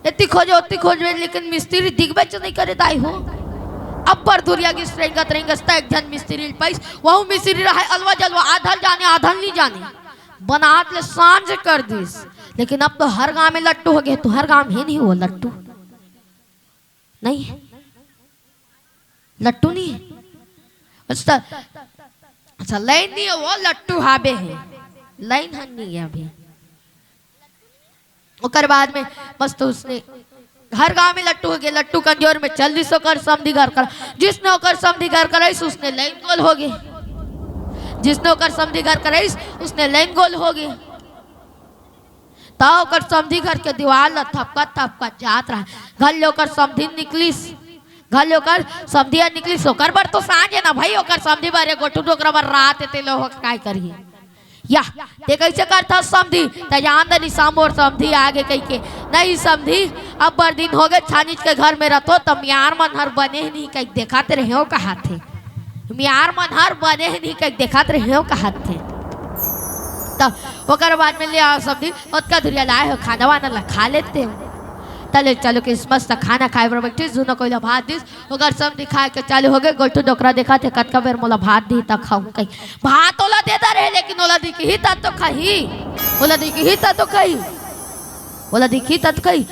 एती खोजे, ओती खोजबे, लेकिन मिस्त्री दिखबे च नहीं करे दाई हो। अब्बड़ दुरिहा गिस रेंगत, रेंगत त एक झन मिस्त्री ल पाइस, वहू मिस्त्री रहे अलवा जलवा, आधा ल जाने, आधा ल नहीं जाने, बनात ले सांझ कर दिस। लेकिन अब तो हर गांव में लट्टू हो गे, तो हर गांव में हे नहीं वो लट्टू, नहीं हे। लट्टू नहीं हे। अच्छा, अच्छा, लाइन नहीं हे, वो लट्टू हाबे हे, लाइन हन नहीं हे अभी। ओकर बाद में मस्त उसने हर गांव में लट्टू हो गे। लट्टू कमजोर में चल दिस ओकर समधी घर कर, जिसने ओकर समधी घर कराइस, उसने लाइन गोल हो गे। जिसने ओकर समधी घर कराइस, उसने लाइन गोल हो गे। त ओकर समधी घर के दीवार ल थपकत थपकत जात रहा। घर ले ओकर समधी निकलिस, घर ले ओकर समधी ह निकलिस। ओकर बर तो सांझ हे ना भाई, ओकर समधी बर, ए गोठू डोकरा बर रात हे, ते लो काय करही। या, ते कइसे करथस समधी? त जान दे निशा मोर समधी आगे कहिके। नहीं समधी, अब्बड़ दिन होगे छानिच के घर में रथों, त मियार मन हर बने हे नहीं कहि देखत रहेंव कहत हे। मियार मन हर बने हे नहीं कहि देखत रहेंव कहत हे। त ओकर बाद में ले आओ समधी, ओतका दुरिहा लाए हो, खाना वाना ला खा लेते हो। त ले चलो किसमस त खाना खाए बर बैठिस, दूनों कोई ला भात दिस, ओकर समधी खाए के चालू हो गे। गोठू डोकरा देखत हे, कतका बेर मोला भात दिही त खाहूं कहि। भात ओला देता रहे, लेकिन ओला दिखही त तो खाही, ओला दिखही त तो खाही, ओला दिखही त तो खाही।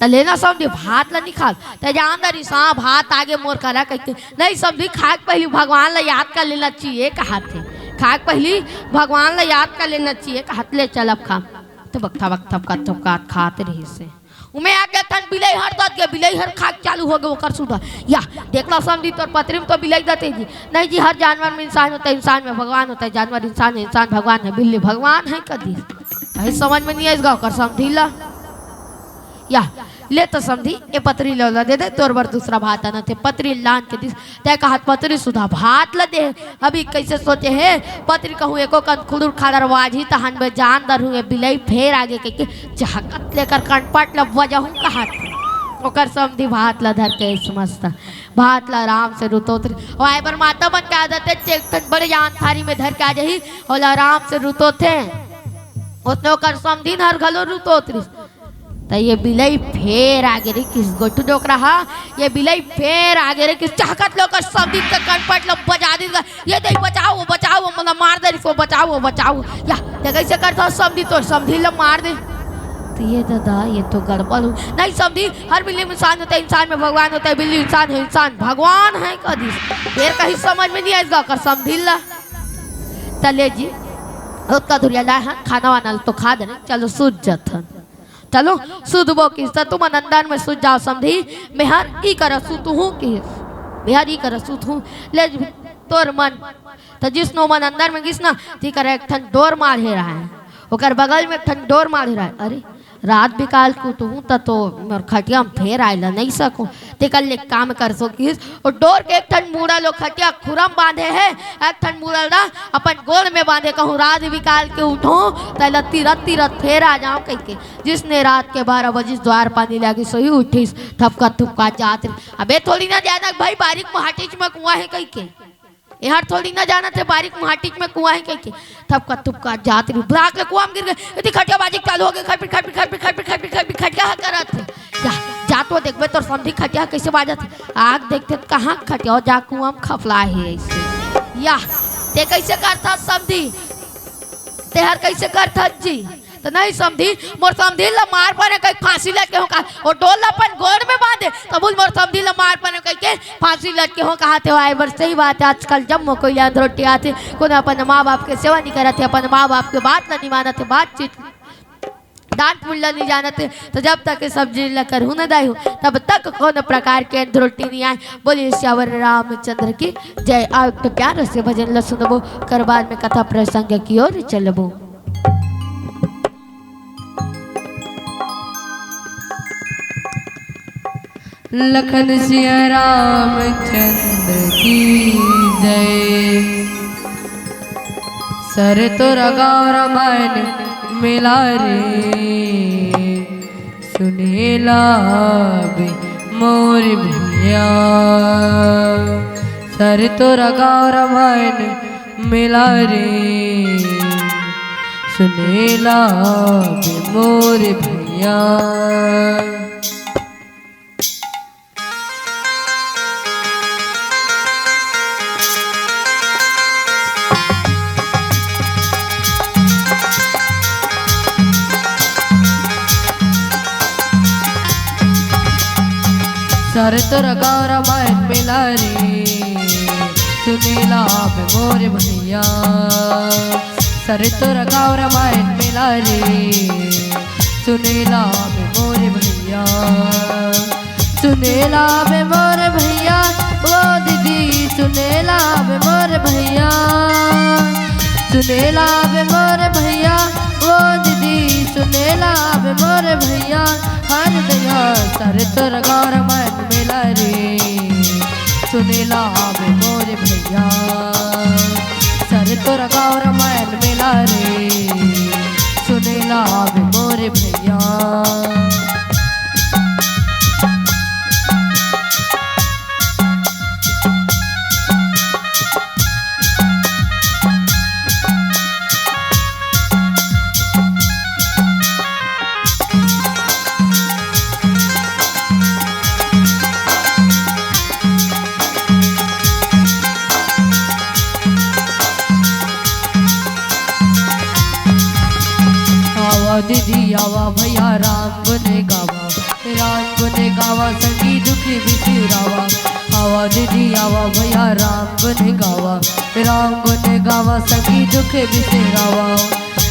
त ले ना समधी, भात ला नहीं खास, त जान दे निशा भात आगे मोर करा कहिके। नहीं समधी, खाए के पहिली भगवान ला याद कर लेना चाहिए कहत हे। खाए के पहिली भगवान ला याद कर लेना चाहिए कहत। ले चल अब खा। त बकथा बकथा बकथा खात रहिस हे। उमे आगे ठन बिलई हर दत गे, बिलई हर खाए के चालू हो गे ओकर सुधा। या, देख ला समधी, तोर पतरी में तो बिलई दते जी। नहीं जी, हर जानवर में इंसान होता है, इंसान में भगवान होता है, जानवर इंसान है, इंसान भगवान है, बिल्ली भगवान है कदिस। कहीं समझ में नहीं आइस गा ओकर समधी ला। या, ले तो समधी, ए पतरी ल ओला दे दे, तोर बर दूसरा भात आनत हे। पतरी लान के दिस, तैं कहत पतरी सुधा भात ल दे। अभी कइसे सोचे हे, पतरी कहूं एको कन खुदुर खादर बाजही तहन बे जान दरहूं, ए बिलई फेर आगे कहिके चहकत ले एकर कनपट ल बजाहूं कहत। ओकर समधी भात ल धर के अइस मस्त भात ल आराम से रुतोत रहिस। अउ आए बर माता मन के आदत हे, एक ठन बड़े जान थारी में धर के आ जाही, ओला आराम से रुतोथे। ओतने ओकर समधिन हर घलो रुतोत रहिस। त ये बिलई फेर आगे रे किस गोठू डोकरा हा, ये बिलई फेर आगे रे किस चहकत ले ओकर समधिन के कनपट ल बजा दिस गा। ये दई बचाओ, वो बचाओ, वो मोला मार दे रिस, वो बचाओ, वो बचाओ। या, ते कइसे करथस समधी, तोर समधी ल मार दे। त ये ददा, ये तो गड़बड़ हो। नहीं समधी, हर बिल्ली में इंसान होता है, इंसान में भगवान होता है, बिल्ली इंसान है, इंसान भगवान है कदिस। फेर कहीं समझ में नहीं आइस गा ओकर समधी ला। त ले जी, ओतका दुरिहा लाए हन, खाना वाना ल तो खा देने, चलो सूत जाथन। चलो, सुतबो किस त तुमन अंदर में सुत जाओ समधी, मेहर ई करा सुतहूं किस, मेहर ई करा सुतहूं। ले तोर मन, त जिसनो मन अंदर में गिस ना, तेकर एक ठन डोर माढ़े रहय, ओकर बगल में एक ठन डोर माढ़े रहय। अरे, रात बिकाल के उठहूं त तो मोर खटिया में फेर आए ला नइ सको, तेकर ले काम कर सकिस। ओ डोर के एक ठन मुड़ा ल खटिया खुरम बांधे हे, एक ठन मुड़ा ल अपन गोड़ में बांधे, कहूं रात बिकाल के उठहूं त एला तीरत तीरत फेर आ जाओं कहिके। जिसने रात के बारह बजिस द्वार पानी लागिस, सोई उठिस, थपका थुपका जात रहिस। अबे थोड़ी ना जानत भाई बारिक माटिच में कुआं हे कहिके, एहर थोड़ी ना जानत हे बारिक माटिच में कुआं हे कहिके। थपका थुपका जात रहिस, भुराक ले कुआं में गिर गे। एती खटिया बाजे चालू हो गे, खटपिट खटपिट खटपिट खटपिट खटपिट खटपिट खटिया ह करत हे। जा, जा तो देखबे तोर समधी खटिया ह कइसे बाजत हे। आग देखथे त कहां खटिया जा कुआं में खपला हे अइसे। या, ते कइसे करथस समधी? तेहर कइसे करथस जी? त नहीं समधी, मोर समधी ल मार परे कहि फांसी लटके हों कहा, ओ डोर ल अपन गोड़ में बांधे, तभो ल मोर समधी ल मार परे कहिके फांसी लटके हों कहाथे। आए बर सही बात हे, आजकल जम्मो कोई ल अंधरोटी आथे, कोनो अपन मां बाप के सेवा नइ करत हे, अपन मां बाप के बात ल नइ मानत हे, बातचीत डांट मुल्ला नइ जानत हे, त जब तक ए सब चीज ल करहूं न दाई हो, तब तक कोनो प्रकार के अंधरोटी नइ आय। बोलिए सियावर रामचंद्र की जय। आओ एक ठो प्यारे से भजन ल सुनबो, ओकर बाद में कथा प्रसंग की ओर चलबो। लखन सिया रामचंद्र की जय। सर तोरा गाँव रामायण मेला रे, सुनेला बे मोर भैया। सर तोर गाँव रामायण मेला रे, सुनेला बे मोर भैया। सर तोर गाँव रामायण मेला रे, सुनेला बे मोर भैया। सर तोर गाँव रामायण मेला रे, सुनेला बे मोर भैया। सुनेला बे मोर भैया, ओ दीदी, सुनेला बे मोर भैया। सुनेला बे मोर भैया, ओ दीदी, सुनेला बे मोर भैया। हर दया सर तोर गाँव रामायण मेला रे, सुनेला बे मोर भैया। सर तोर गाँव रामायण मेला रे, सुनेला बे मोर भैया। आवा दीदी आवा भैया, राम गुन गावा, राम गुन गावा, संगी दुख बिसरावा। आवा दीदी आवा भैया, राम गुन गावा, राम गुन गावा, संगी दुख बिसरावा।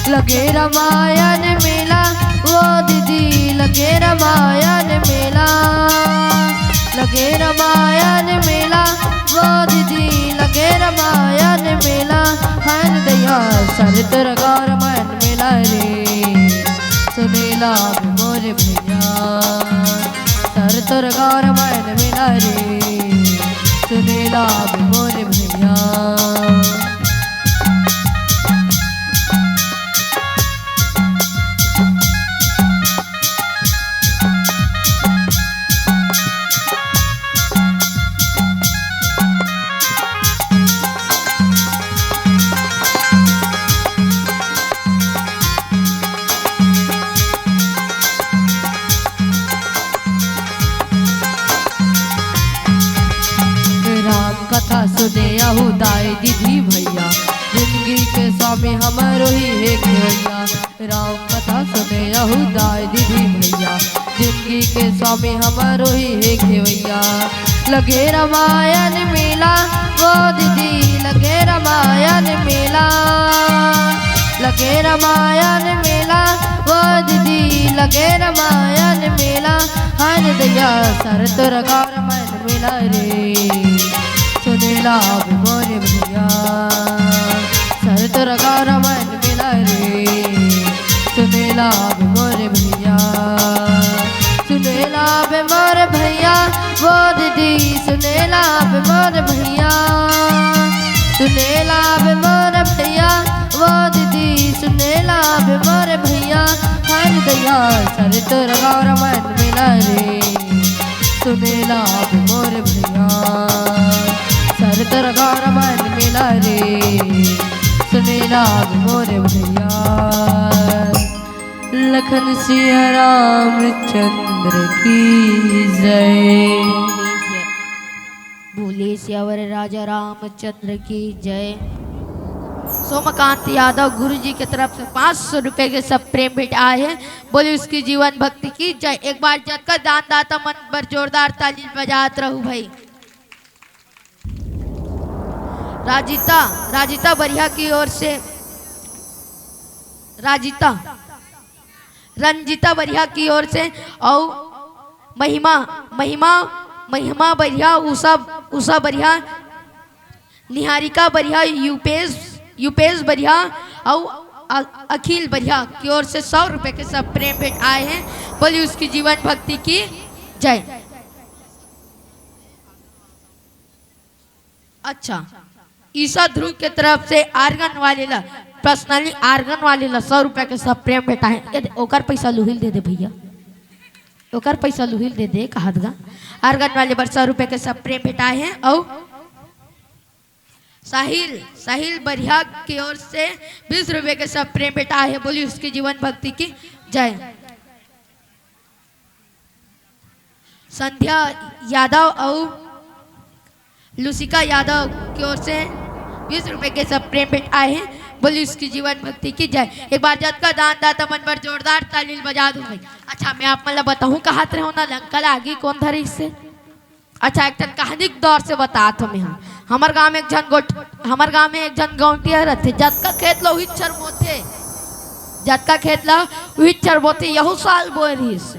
लगे रामायण मेला, ओ दीदी, लगे रामायण मेला। लगे रामायण मेला, ओ दीदी, लगे रामायण मेला। हर दया सर तोर गाँव रामायण मेला रे, सुनेला बे मोर भैया। सर तोर गाँव रामायण मेला रे, सुनेला बे मोर भैया। राम कथा सुने आहू दाई दीदी भैया, जिंदगी के स्वामी हमरो ही हे खेवैया। राम कथा सुने आहू दाई दीदी भैया, जिंदगी के स्वामी हमरो ही हे खेवैया। लगे रामायण मेला, ओ दीदी, लगे रामायण मेला। लगे रामायण मेला, ओ दीदी, लगे रामायण मेला। हर दया सर तोर गाँव रामायण मेला रे, सुनेला बे मोर भैया। सर तोर गाँव रामायण मेला रे, सुनेला बे मोर भैया। सुनेला बे मोर भैया, ओ दीदी, सुनेला बे मोर भैया। सुनेला बे मोर भैया, ओ दीदी, सुनेला बे मोर भैया। हर दया सर तोर गाँव रामायण मेला रे, सुनेला बे मोर भैया। सर तोर गाँव रामायण मेला रे, सुनेला बे मोर भैया। लखन सिया रामचंद्र की जय। बोले सियावर राजा रामचंद्र की जय। सोमकांत यादव गुरु जी के तरफ से पाँच सौ रुपए के सब प्रेम भेंट आए हैं। बोले उसकी जीवन भक्ति की जय। एक बार जतका दानदाता मन बर जोरदार ताली बजात रहू भाई। राजिता, राजिता बढ़िया की ओर से, राजिता, रंजिता बढ़िया की ओर से, और महिमा, महिमा, महिमा बढ़िया, उषा, उषा बढ़िया, निहारिका बढ़िया, युपेश, युपेश बढ़िया, और अ-, अखिल बढ़िया की ओर से सौ रुपए के सब प्रेम भेंट आए हैं। बोलिए उसकी जीवन भक्ति की जय। अच्छा, ईशा ध्रुव के तरफ से आर्गन वाले ला, पर्सनली आर्गन वाले ला सौ रुपया के सब प्रेम भेंट आए। ये दे, ओकर पैसा लुहिल दे दे भैया। ओकर पैसा लुहिल दे दे, कहत गा। आंगन वाले बर सौ रुपए के स्प्रे भेंटाए हे, अउ साहिल, साहिल बरिहा के ओर से बीस रुपए के स्प्रे भेंटाए हे। बोली उसकी जीवन भक्ति की जय। संध्या यादव अउ लुसिका यादव के ओर से बीस रुपए के स्प्रे भेंटाए हे। बोली उसकी जीवन भक्ति की जय। एक बार जतका दान दाता मन बर जोरदार ताली बजा दो भाई। अच्छा, मैं आप मन ला बताहूँ, कहत रहे हो ना, लंका ला आगी कोन धरिस हे? अच्छा, एक ठन कहानी के दौर से बतात हो मैं हा। हमर गांव में एक झन गोठ-, हमर गांव में एक झन गौंटिया रथे, जतका खेत ल उहीच चरमोथे, जतका खेत ल उहीच चरमोथे, यहू साल बोए रहिस।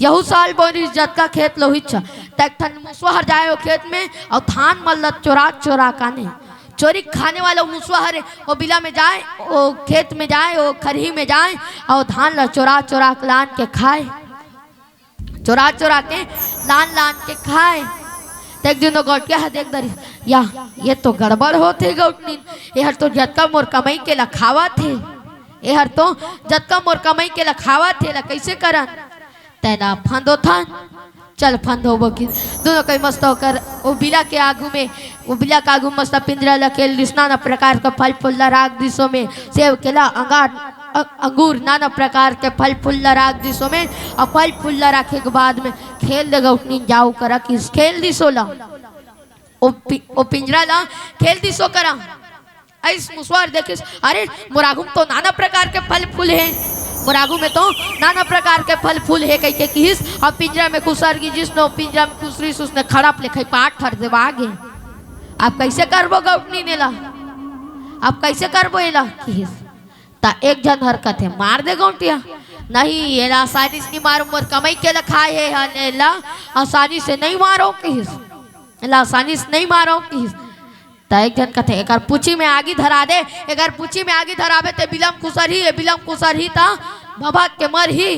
यहू साल बोए रहिस जतका खेत ल उहीच। त एक ठन मुसवा हर जाए ओ खेत में अउ धान मन ल चोरा चोरा के आने। चोरी खाने वाला मुसवा हरे, ओ बिला में जाए, ओ खेत में जाए, ओ खरही में जाए, अउ धान ल चोरा चोरा के लान के खाए। चोरा चोरा के लान लान के खाए। त एक दिन ओ गौटिया ह देख डरिस, या, ये तो गड़बड़ होत हे गौटनी, एहर तो जतका मोर कमई के ल खावत हे, एहर तो जतका मोर कमई के ल खावत हे, एला कइसे करन? तेला फंदोथन, चल फंदोबो कि। दूनों कई मस्त ओकर ओ बिला के आगू में, ओ बिला के आगू मस्त पिंजरा ल खेल दिस, नाना प्रकार के फल फूल ल राख दिस ओमे, सेव, केला, अंगार, अ-, अंगूर, नाना प्रकार के फल फूल ल राख दिस ओमे, अउ फल फूल ल राखे के बाद में खेल दे गौटनी, जाओ करा किस खेल दिस ओला। ओ पि-, ओ पिंजरा ल खेल दिस ओ करा। अइस मुसवा हर देखिस, अरे, मोर आगू में तो नाना प्रकार के फल फूल हे, मोर आगू में तो नाना प्रकार के फल फूल हे, कहिके किहिस। अब पिंजरा में खुसर गिस, जिसने ओ पिंजरा में खुसरिस, उसने खड़प ले खई पाट फर देवा गे। अब कइसे करबो गौटनी एला, अब कइसे करबो एला, किहिस। त एक झन हर कथे, मार दे गौंटिया। नहीं, एला आसानी से नहीं मारो, मोर कमई के ल खाए हे हन, एला आसानी से नहीं मारो, किहिस। एला आसानी से नहीं मारो, किहिस। त एक झन कथे, एकर पूछी में आगी धरा दे, एकर पूछी में आगी धराबे ते बिला म खुसरही, ए बिला म खुसरही त भभक के मरही।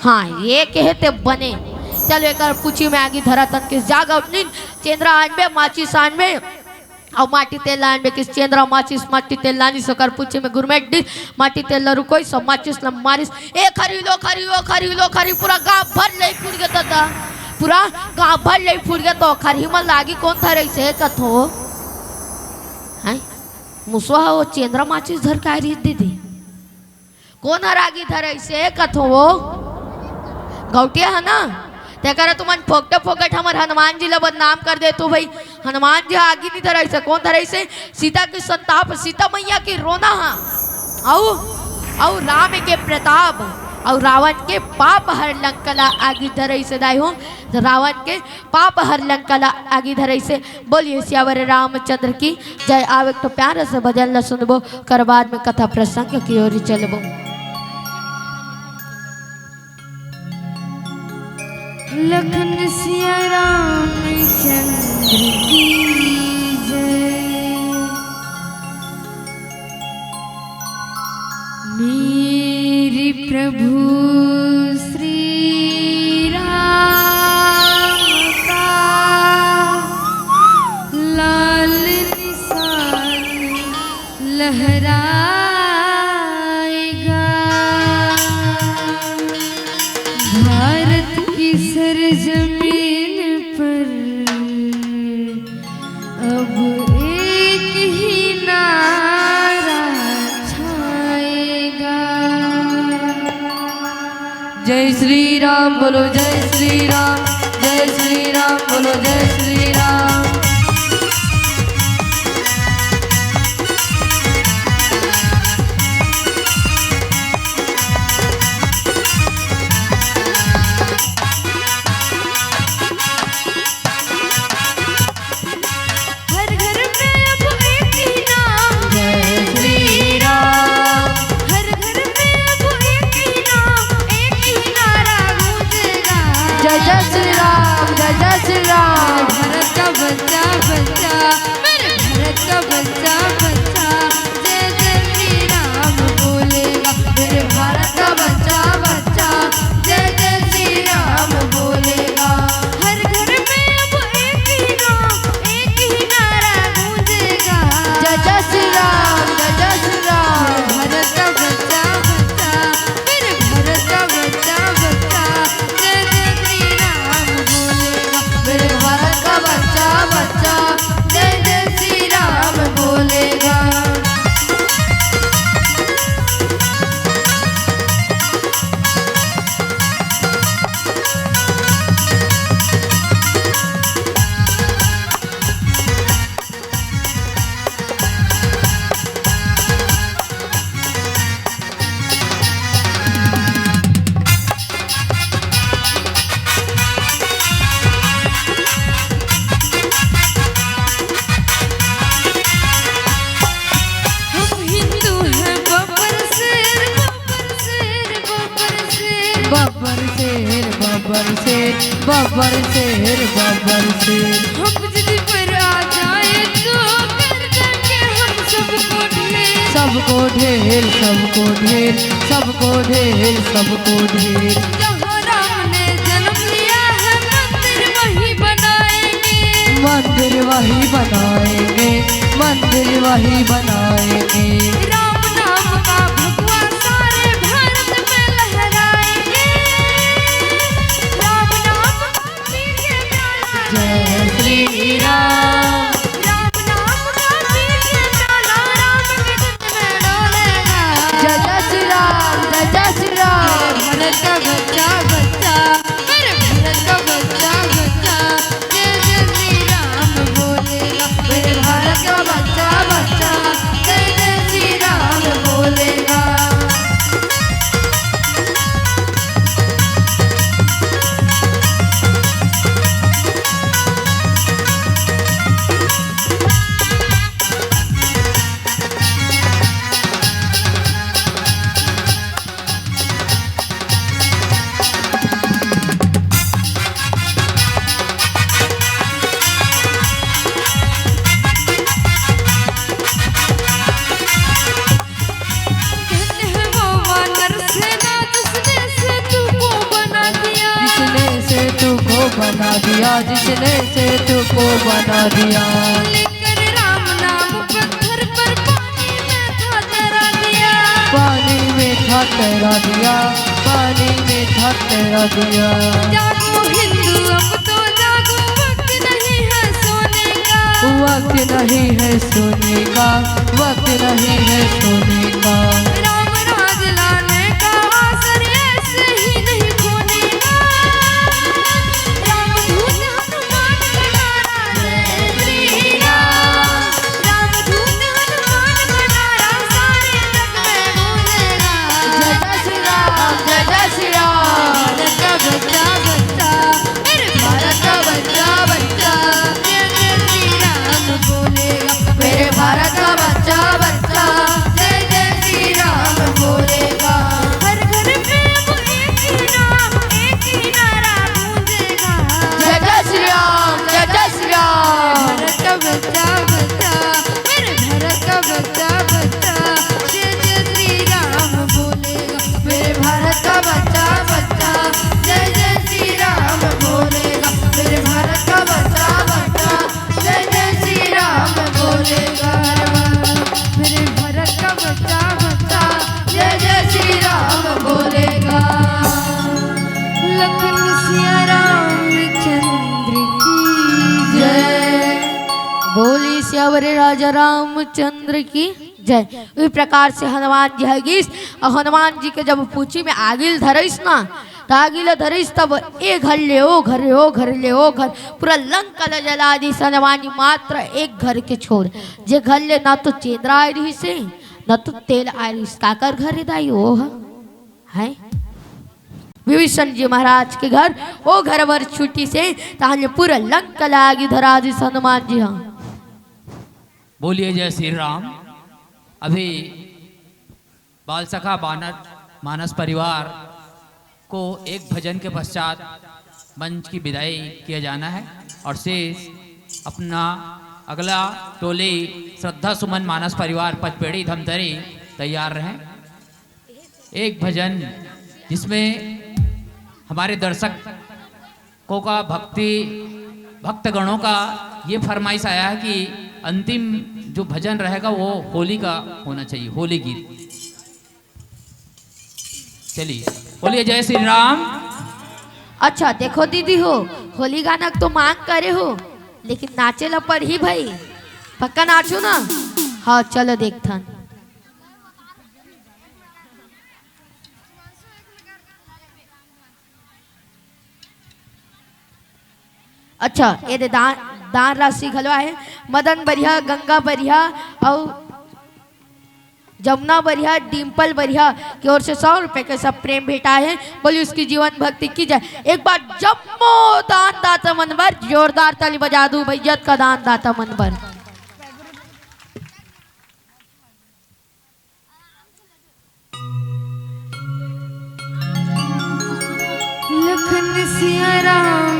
हाँ, ये कहे ते बने। चलो, एकर पूछी में आगी धरा तन के जाग अपनी चेंद्रा आनबे, माचिस आनबे, अउ माटी तेल आनबे किस। चेंद्रा माचिस, माटी तेल लानिस, ओकर पूछी में गुरमेट दिस, माटी तेल ल रुकोइस, सब माचिस ल मारिस। ए खरी लो खरी, ओ खरी लो खरी, पूरा गांव भर ले फुर गे त, पूरा गांव भर ले फुर गे त, खरही म आगी कोन धरइस हे कथो। हैं? मुसवा ह ओ चेंद्रा माचिस धर के आए रहिस दीदी। कोन हर आगी धरइस हे कथो वो? गौटिया ह ना? तेकरा तुमन फोकटे फोकट हमर हनुमान जी ल बदनाम कर देथो भई। हनुमान जी ह आगी नहीं धरइस हे, कोन धरइस हे? सीता के संताप, सीता मैया के रोना ह। अउ, अउ राम के प्रताप, अउ रावण के पाप हर लंका ला आगी धरइस हे दाई हो। रावण के पाप हर लंका ला आगी धरइस हे। बोलिए सियावर रामचंद्र की जय। आव एक ठो प्यारा सा भजन ला सुनबो, कर बाद में कथा प्रसंग की ओर चलबो। लखन सिया रामचंद्र की जय। मेरे प्रभु श्री राम का लाल निशान लहराएगा। भारत की सरजमीन पर अब एक ही नारा छाएगा। जय श्री राम बोलो, जय श्री राम, जय श्री राम बोलो, जय श्री राम। हर घर में अब एक ही नाम, जय श्री राम। हर घर में अब एक ही नाम, एक ही नारा गूंजेगा। जय जय श्री राम, जय जय श्री राम। बब्बर शेर, बब्बर शेर। हम बिजली पर आ जाए तो कर देंगे हम सबको ढेर। सबको ढेर, सबको ढेर, सबको ढेर, सबको ढेर। जहाँ राम ने जन्म लिया है मंदिर वही बनाएंगे। मंदिर वही बनाएंगे, मंदिर वही बनाएंगे। राम नाम का भगवा सारे भारत में लहराएंगे। राम नाम का पीर ये प्याला जय श्री राम। राम नाम का पीर ये प्याला राम के धुन में डोलेगा। जय जय श्री राम, जय जय श्री राम। मेरे भारत का बच्चा बच्चा, मेरे भारत का बच्चा बच्चा, जय जय श्री राम बोलेगा। मेरे भारत का बच्चा बच्चा, जय जय श्री राम बोलेगा। कहते हैं वो वानर सेना जिसने सेतु को बना दिया। जिसने सेतु को बना दिया, जिसने सेतु को बना दिया। लेकर राम नाम पत्थर पर पानी में था तैरा दिया। पानी में था तैरा दिया, पानी में था तैरा दिया। जागो हिंदू अब तो जागो, वक्त नहीं है सोने का। वक्त नहीं है सोने का, वक्त नहीं है सोने का। राम राज लाने का असर ऐसे ही नहीं खोने का। राम धूत हनुमान का नारा, जय श्री राम। राम धूत हनुमान का नारा सारे जग में गूंजेगा। जय जय श्री राम, जय जय श्री राम। भारत का बच्चा बच्चा, मेरे भारत का बच्चा बच्चा, जय जय श्री राम बोलेगा। मेरे भारत का बच्चा बच्चा, जय जय श्री राम बोलेगा। हर घर में अब एक ही नाम, एक ही नारा गूंजेगा। जय जय श्री राम, जय जय श्री राम। भारत का बच्चा बच्चा, मेरे भारत का बच्चा बच्चा, जय जय श्री राम बोलेगा। मेरे भारत का बच्चा बच्चा, जय जय श्री राम बोलेगा। मेरे भारत का बच्चा बच्चा, जय जय श्री राम बोलेगा। मेरे भारत का बच्चा बच्चा, जय जय श्री राम बोलेगा। लखन सिया रामचंद्र की जय। बोली सियावर राजा रामचंद्र की जय। उही प्रकार से हनुमान जी ह गिस, अउ हनुमान जी के जब पूछी में आगी ल धरिस ना, त आगी ल धरिस तब ए घर ले ओ घर, ओ घर ले ओ घर, पूरा लंका ल जला दिस हनुमान जी, मात्र एक घर के छोड़, जे घर ले ना तो चेंदरा आय रिहिस हे, ना तो तेल आय रिहिस। काकर घर रे दाई ओ ह? हैं? विभीषण जी महाराज के घर, ओ घर बर छुट्टी से, तहां ले पूरा लंका ल आगी धरा दिस हनुमान जी ह। बोलिए जय श्री राम। अभी बाल सखा बानर मानस परिवार को एक भजन के पश्चात मंच की विदाई किया जाना है और शेष अपना अगला टोली श्रद्धा सुमन मानस परिवार पचपेड़ी धमतरी तैयार रहें। एक भजन जिसमें हमारे दर्शक को का भक्ति, भक्तगणों का ये फरमाइश आया है कि अंतिम जो भजन रहेगा वो होली का होना चाहिए, होली गीत। चलिए, बोलिए जय श्री राम। अच्छा देखो दीदी हो, होली गाना तो मांग करे हो, लेकिन नाचे ला पड़ही भाई, पक्का नाचो ना? हाँ चलो देखथन। अच्छा, ये दे दान, दान राशि घलो आहे। मदन बरिहा, गंगा बरिहा अउ जमुना बरिहा, डिम्पल बरिहा के ओर से सौ रुपए के सब प्रेम भेंटाए हे। बोली उसकी जीवन भक्ति की जय। एक बार जम्मो दान दाता मन बर जोरदार ताली बजा दू भैया, का दान दाता मन बर। लखन सिया राम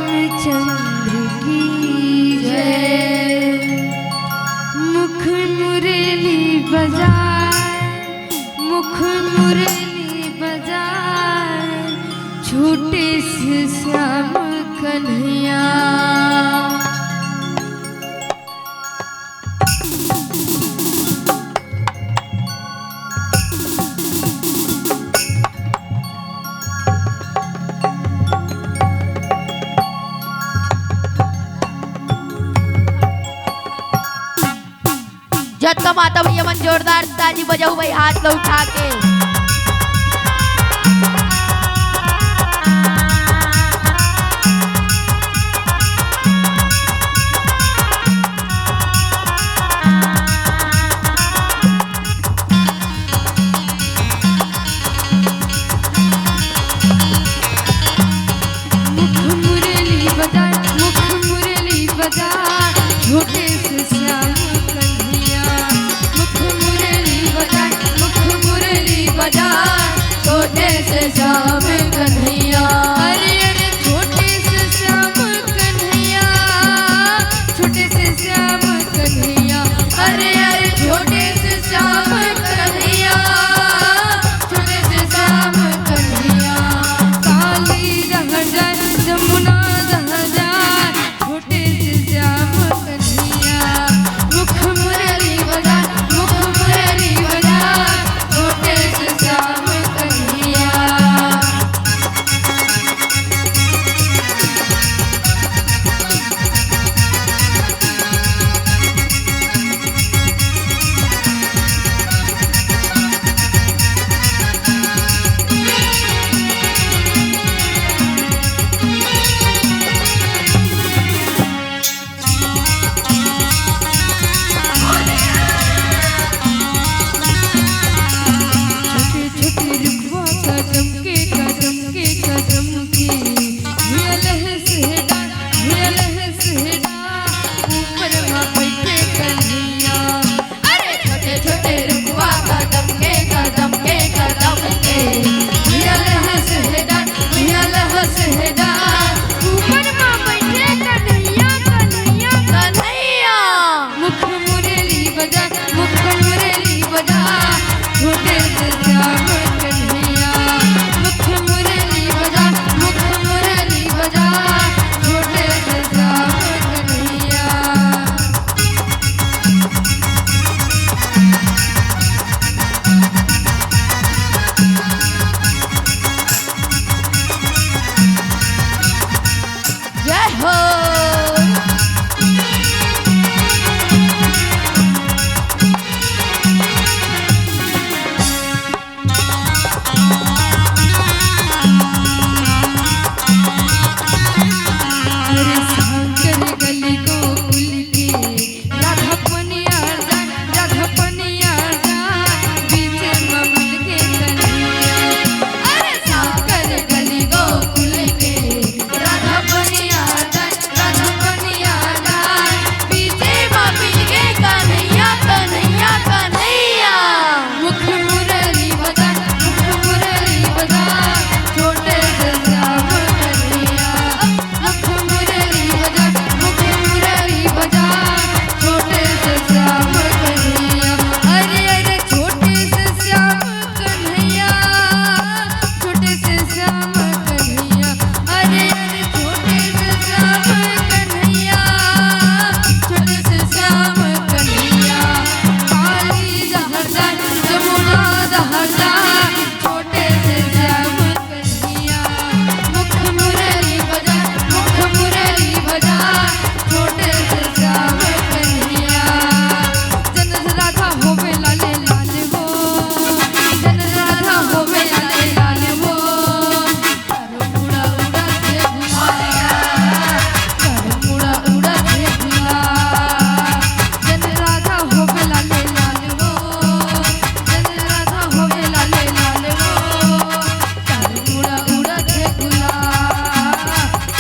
जतका माता भैया मन जोरदार ताली बजाहू भाई, हाथ ला उठा के। मुख मुरली बजाए, मुख मुरली बजाए, छोटे से श्याम कन्हैया। मुख मुरली बजाए, मुख मुरली बजाए, छोटे से श्याम कन्हैया। अरे अरे छोटे से श्याम कन्हैया, छोटे से श्याम कन्हैया। अरे अरे छोटे से श्याम कन्हैया, छोटे से श्याम कन्हैया। काली जहाँ जाए, जमुना जहाँ जाए, छोटे से श्याम कन्हैया। मुख मुरली बजाए, मुख मुरली बजाए, छोटे से श्याम कन्हैया। छोटे छोटे रुखवा कदम के, कदम के, कदम के। भैया लहस है डार, भैया लहस है डार, ऊपर मा बैठे कन्हैया। अरे छोटे छोटे रुखवा कदम के, कदम के, कदम के। भैया लहस है डार, भैया लहस है डार, ऊपर मा बैठे कन्हैया, कन्हैया, कन्हैया। मुख मुरली बजा, मुख मुरली बजा, छोटे से श्याम कन्हैया। मुख मुरली बजा, मुख मुरली बजा, छोटे से श्याम कन्हैया। जय हो। अरे शंकर गली गोकुल के, राधा पनिया जा, राधा पनिया जा, बीच में मिल के कन्हैया। अरे शंकर गली गोकुल के, राधा पनिया जा, राधा पनिया जा, बीच में मिल के कन्हैया, कन्हैया, कन्हैया। मुख मुरली बजा, मुख मुरली बजा, छोटे से श्याम कन्हैया। मुख मुरली बजा, मुख मुरली बजा, छोटे से श्याम कन्हैया। अरे अरे छोटे से श्याम कन्हैया, छोटे से श्याम कन्हैया। अरे अरे छोटे से श्याम कन्हैया, छोटे से श्याम कन्हैया। काली जहाँ जाए, जमुना जहाँ जाए, छोटे से श्याम कन्हैया। मुख मुरली बजा, मुख मुरली बजा, छोटे से श्याम कन्हैया। जन राधा होवे लाले लाल वो, जन राधा होवे लाले लाल वो। चारों मुड़ा उड़ा थे गुलाल, चारों मुड़ा उड़ा थे गुलाल। जन राधा होवे लाले लाल वो, जन राधा होवे लाले लाल वो। चारों मुड़ा उड़ा थे गुलाल,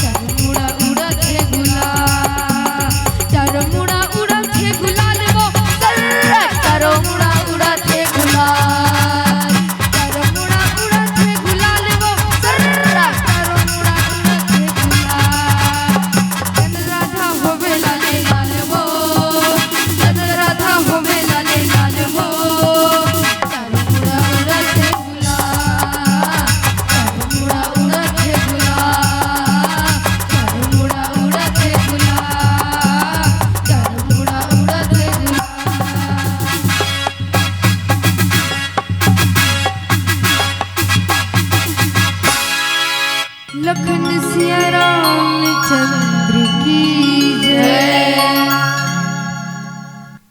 चारों मुड़ा उड़ा थे गुलाल। चारों मुड़ा उड़ा थे गुलाल वो, सर्रा। चारों मुड़ा उड़ा थे गुलाल। चारों मुड़ा उड़ा थे गुलाल वो, सर्रा। चारों मुड़ा उड़ा थे गुलाल। जन राधा होवे लाले लाल वो, जन राधा होवे लाले लाल वो। चारों मुड़ा उड़ा थे गुलाल, चारों मुड़ा उड़ा थे गुलाल, चारों मुड़ा उड़ा थे गुलाल, चारों मुड़ा उड़ा थे गुलाल। लखन सिया रामचंद्र